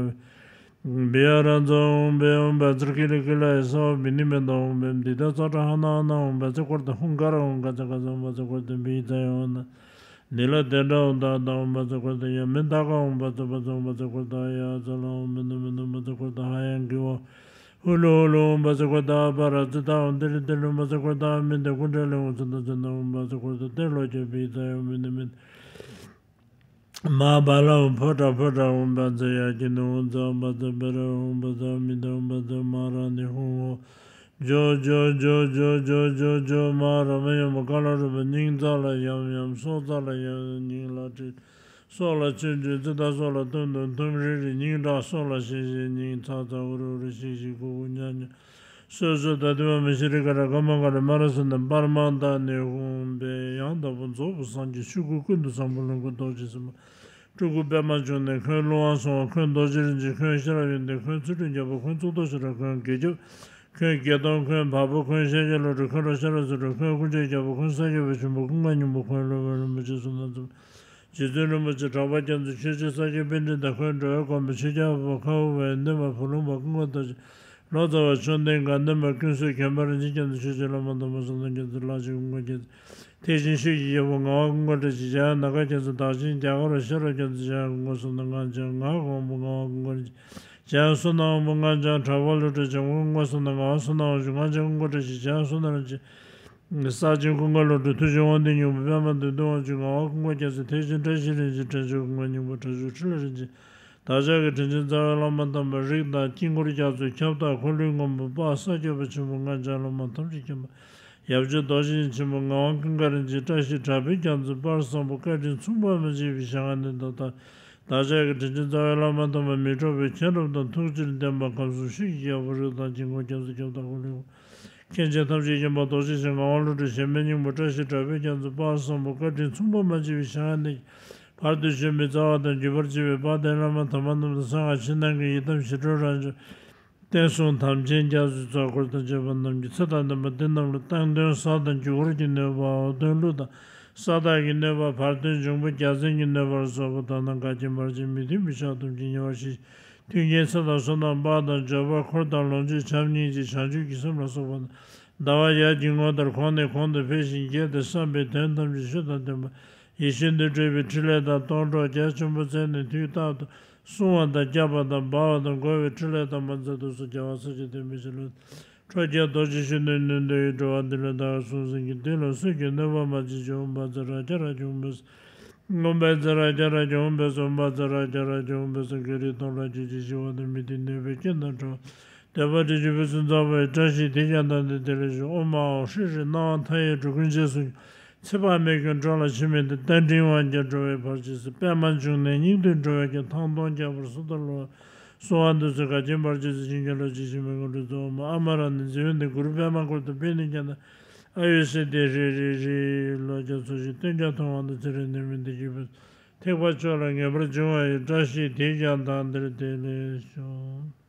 བེ། ཡ་ར་ཛ་ཧུང་བེ། ཨོ་མ་བཛྲ་ཀི་ལ་ཀི་ལ་ཡ་ས་བ་བི་ནི་མེ་ད་ཧུང་བེ། དི་ད་ཙ་ཏྲ་ཧ་ན་ཨ་ན་ཧུང་བ་ཙ་ཀོར་ད་ཧུང་ག་ར་ཧུང་ག་ཙ་ག་ཙ་བ་ཙ་ཀོར་ད་བི་ཙ་ཡ་ཧུང་ན། ནི་ལ་དེ་འདྲ་འོང་དག་དང་འོང་བ་ཚ་འཁོར་དང་ཡ་མི་དག་ག་འོང་བ་ཚ་བ་ཚ་འོང་བ་ཚ་འཁོར་དང་ཡ་ཚ་ལ་འོང་མི་ནུ་མི་ནུ་བ་ཚ་འཁོར་དང་ཧ་ཡང་གི་འོ། ཧུ་ལུ་ཧུ་ལུ་འོང་བ་ཚ་འཁོར་དང་ཨ་པ་ར་ཙི་ད་འོང་ཏི་རི་ཏི་ལུ་འོང་བ་ཚ་འཁོར་དང་ཨ་མི་འདི་ཀུན་དྲ་ལེ་འོང་ཚ་ད་ཚ་ན་འོང་བ་ཚ་འཁོར་དང་ཏེ་ལོ་ཅོ་བི་ཚ་ཡོང་མི་ནུ་མི། མ་བ་ལ་འོང་ཕོ་ཏྲ་ཕོ་ཏྲ་འོང་བ་ཚ་ཡ་གི་ནུ་འོང་ཚ་འོང་བ་ཚ་བེ་ར་འོང་བ་ཚ་མི་འདི་འོང་བ་ཚ་མ་ར་ནི་ཧུང་འོ། ཇོ་ཇོ་ཇོ་ཇོ་ཇོ་ཇོ་ཇོ། མ་ར་མ་ཡོང་བ་ཀ་ལ་རུ་བ་སྙིང་རྩ་ལ་ཡམ་ཡམ། སྲོག་རྩ་ལ་ཡམ་ཡམ། སྙིང་ལ་དྲི། སྲོག་ལ་ཆུ་འཇུ་ཙི་ད། སྲོག་ལ་ཐུམ་ཐུམ་ཐུམ་རི་རི། སྙིང་ཁྲག་སྲོག་ལ་ཤི་ཤི། སྙིང་ཚ་ཚ་འུ་རུ་འུ་རུ་ཤི་ཤི་གུ་གུ་ཉ་ཉ། སོ་སོ་ད་དུ་བ་མི་ཤི་རི་ཀ་ར་ཀ་མ་ཀ་ར་མ་ར་སུ་ན་པར་མ་ད་ནི་ཧུང་བེ། ཡང་དག་པར་རྫོགས་པའི་སངས་རྒྱས་ཆོས་སྐུ་ཀུན་ཏུ་བཟང་པོ་ལོངས་སྐུ་རྡོ་རྗེ་སེམས་དཔའ། སྤྲུལ་སྐུ་པདྨ་འབྱུང་གནས་འཁོན་ཀླུ་དབང་སྲུང་བ་འཁོན་རྡོ་རྗེ་རིན་ཆེན་འཁོན་ཤེས་རབ་ཡོན་ཏན་འཁོན་ཚུལ་ཁྲིམས་རྒྱལ་པོ་འཁོན་གཙུག་ཏོར་ཤེས་རབ་འཁོན་དགེ་སྐྱབས་འཁོན་དགེ་གདོང་འཁོན་བ་སྤུ་འཁོན་ཤཱཀྱ་བློ་གྲོས་འཁོན་རབ་ཤ་རབ་སྲས་དྲུག་འཁོན་སྐུ་མཆེད་རྒྱལ་པོ་འཁོན་ས་སྐྱ་པའི་ཆེན་པོ་ཀུན་དགའ་སྙིང་པོ་འཁོན་སློབ་དཔོན་རིན་པོ་ཆེ་བསོད་ནམས་རྗེ་བཙུན་རིན་པོ་ཆེ་གྲགས་པ་རྒྱ་མཚོ་ཆོས་རྗེ་ས་སྐྱ་པཎྜི་ཏ་འཁོན་འགྲོ་བའི་མགོན་པོ་ཆོས་རྒྱལ་འཕགས་པ་ཁ་འུ་བའི་ནུས་པ་བུ་ལོན་པ་ཀུན་དགའ་རྡོ་རྗེ། ལོ་ཙཱ་བ་ཆོས་ལྡན་དགའ་ལྡན་པ་ཀུན་གསལ་མཁན་པ་རིན་ཆེན་རྒྱ་མཚོ་ཆོས་རྗེ་བླ་མ་དམ་པ་བསམ་གཏན་རྒྱ་མཚོ་ལ་ཆེ་ཀུན་དགའ་རྒྱ་མཚོ། ཐེག་ཆེན་ཤེས་རྒྱ་རྒྱལ་པོ་ངག་དབང་ཀུན་དགའ་བཀྲ་ཤིས། འཇམ་དབྱངས་ནམ་མཁའ་རྒྱ་མཚོ་བདག་ཆེན་རྒྱ་གར་བ་ཤེས་རབ་རྒྱ་མཚོ་འཇམ་དབྱངས་ཀུན་དགའ་སོགས་ནང་ང་འཇམ་ངག་དབང་པོ་ངག་དབང་ཀུན་དགའ་རིན་ཆེན། འཇམ་དབྱངས་བསོད་ནམས་དབང་པོ་སྔགས་འཆང་གྲགས་པ་བློ་གྲོས་འཇམ་མགོན་ཀུན་དགའ་སོགས་ནང་ང་དབང་བསོད་ནམས་དབང་ཕྱུག་སྔགས་འཆང་ཀུན་དགའ་བཀྲ་ཤིས། འཇམ་དབྱངས་བསོད་ནམས་རིན་ཆེན། ས་ཆེན་ཀུན་དགའ་བློ་གྲོས་མཐུ་ཆེན་དབང་ལྡན་སྙིང་པོ་པདྨ་འདོད་དོན་དབང་ཕྱུག་ངག་དབང་ཀུན་དགའ་རྒྱ་མཚོ། ཐེག་ཆེན་བཀྲ་ཤིས་རིན་ཆེན་དྲན་མཆོག་ཀུན་དགའ་སྙིང་པོ་དྲན་མཆོག་འཕྲིན་ལས་རིན་ཆེན། བདག་ཅག་གི་དྲིན་ཅན་རྩ་བའི་བླ་མ་དམ་པ་རིགས་དང་དཀྱིལ་འཁོར་རྒྱ་མཚོའི་ཁྱབ་བདག་འཁོར་ལོའི་མགོན་པོ་དཔལ་ས་སྐྱ་པ་ཆེན་པོ་སྔགས་འཆང་སློབ་མ་ཐམས་ཅད་མཁྱེན་པ་ཡབ་རྗེ་རྡོ་རྗེ་ཆེན་པོ་ངག་དབང་ཀུན་དགའ་རིན་ཆེན་བཀྲ་ཤིས་གྲགས་པའི་རྒྱ་མཚོ་དཔལ་བཟང་པོ་བཀའ་དྲིན་མཚུངས་པ་མ་མཆིས་པའི་ཞལ་སྔ་ནས་ད་ལྟ་བདག་ཅག་གི་དྲིན་ཅན་རྩ་བའི་བླ་མ་དམ་པ་མི་འཕྲོགས་པའི་མཁྱེན་རབ་དང་ཐུགས་རྗེར་ལྡན་པ་ཁམས་གསུམ་ཤེས་རྒྱལ་རྒྱལ་པོ་རིགས་དང་དཀྱིལ་འཁོར་རྒྱ་མཚོ་ཁྱབ་བདག་འཁོར་ལོའི་མགོན། མཁན་ཆེན་ཐམས་ཅད་མཁྱེན་པ་རྡོ་རྗེ་འཆང་ངག་དབང་བློ་གྲོས་གཞལ་མེད་སྙིང་པོ་བཀྲ་ཤིས་གྲགས་པའི་རྒྱ་མཚོ་དཔལ་བཟང་པོ་བཀའ་དྲིན་མཚུངས་པ་མ་མཆིས་པའི་ཞལ་སྔ་ནས་བར་དུ་བྱོན་པའི་རྩ་བ་དང་བརྒྱུད་པར་བཅས་པའི་དཔལ་ལྡན་བླ་མ་དམ་པ་རྣམས་དང་གསང་སྔགས་ཕྱི་ནང་གི་ཡི་དམ་ཞི་ཁྲོ་རབ་འབྱམས་བསྟན་སྲུང་དམ་ཅན་རྒྱ་མཚོའི་རྩ་འཁོར་དང་བཅས་པ་རྣམས་ཀྱི་ཚེ་དང་ལྡན་པ་འདི་རྣམས་ལ་སྟེང་གདོན་གཟའ་དང་རྒྱུ་འཁོར་གྱི་གནོད་པ། འོག་གདོན་ཀླུ་དང་ས་བདག་གི་གནོད་པ། བར་གདོན་འབྱུང་པོ་བརྒྱ་བཙན་གྱི་གནོད་པ་ལ་སོགས་པ་དག་ན་འགལ་རྐྱེན་བར་ཆད་མི་མཐུན་པའི་ཕྱོགས་ཐམས་ཅད་ཉེ་བར་ཞི་ཞིང་མཐུན་རྐྱེན་ཚེ་དང་བསོད་ནམས་དཔལ་དང་འབྱོར་པ་འཁོར་དང་ལོངས་སྤྱོད་བྱམས་སྙིང་རྗེ་བྱང་ཆུབ་ཀྱི་སེམས་ལ་སོགས་པ་དང་ཟླ་བ་ཡར་གྱི་ངོ་ལྟར་གོང་ནས་གོང་དུ་འཕེལ་ཞིང་རྒྱས་ཏེ་བསམ་པའི་དོན་ཐམས་ཅད་ཆོས་དང་ལྡན་པ་ཡིད་བཞིན་དུ་འགྲུབ་པའི་ཕྲིན་ལས་དང་སྡོང་གྲོགས་རྒྱ་ཆེན་པོ་མཛད་ནས་དུས་རྟག་ཏུ་སྲུང་བ་དང་སྐྱབས་པ་དང་སྦ་བ་དང་བསྒོ་བའི་ཕྲིན་ལས་དམ་པ་མཛད་དུ་གསོལ། རྒྱལ་བ་སྲས་བཅས་བསྟན་པའི་ཞིང་ལུས། ཁྲོ་རྒྱལ་རྡོ་རྗེ་གཞོན་ནུའི་ནུས་ལྡན་ཡིད་འགྲོ་བ་འདི་ལས་བདག་གི་གཟུགས་ཟིན་གྱི་འདི་ལ་སྲོད་ཀྱི་གནོད་པ་མ་མཆིས་ཤིག་ཨོཾ་བཛྲ་ཛྲ་ར་ཧ་ཨོཾ་བཛྲ་ར་ཛྲ་ར་ཧ་ཨོཾ་བཛྲ་ཛྲ་ར་ཧ་ཨོཾ་བཛྲ་ཛྲ་ར་ཧ་ཨོཾ་བཛྲ་བགེགས་རིགས་སྟོང་ཕྲག་བཅུ་གཅིག་ཞི་བ་དང་མི་མཐུན་ནད་པའི་རྐྱེན་དང་བྲལ་བ། འདོད་པ་ཅི་བྱུང་ཕུན་སུམ་ཚོགས་པའི་བཀྲ་ཤིས་དེས་ཀྱང་དེང་འདིར་བདེ་ལེགས་ཤོག་ཨོཾ་ཨཱཿཧྲཱིཿ་ཧྲཱིཿ་སྣང་བ་མཐའ་ཡས་འགྲོ་ཀུན་རྗེས་སུ་ཡི། ཚེ་དཔག་མེད་ཀྱང་འགྲོ་ལ་ཕྱིར་མི་འདོད། རྟ་མགྲིན་དབང་རྒྱལ་འགྲོ་བའི་བར་ཆད་སེལ། པདྨ་འབྱུང་གནས་སྙིགས་དུས་འགྲོ་བའི་རྐྱེན་ཐང་སྟོང་རྒྱལ་པོར་སོ་ཐར་ལོ། གསོལ་བ་འདེབས་སོ་འགལ་རྐྱེན་བར་ཆད་སེལ། བྱིན་གྱིས་རློབ་ཅིང་སྐྱེ་མེད་མངོན་འགྲོའི་མཛོད། ཨོཾ་ཨ་མ་ར་ཎི་ཛི་ཝནྟི་གུ་རུ་པདྨ་བཀུར་སྟི་པད་ནི་རྒྱ་ནི་ཨ་ཡུ་སིདྡྷི་ཧྲཱིཿཧྲཱིཿཧྲཱིཿ་ལོ་བརྒྱ་འཚོ་ཞིང་སྟོན་ཀྱང་ཐུབ་དབང་དང་ཚེ་རིང་ནད་མེད་བདེ་སྐྱིད་ཕུན་སུམ། ཐེག་པ་མཆོག་ལ་ངེས་པར་འབྱུང་བ་ཡི། བཀྲ་ཤིས་དེས་ཀྱང་དེང་འདིར་བདེ་ལེགས་ཤོག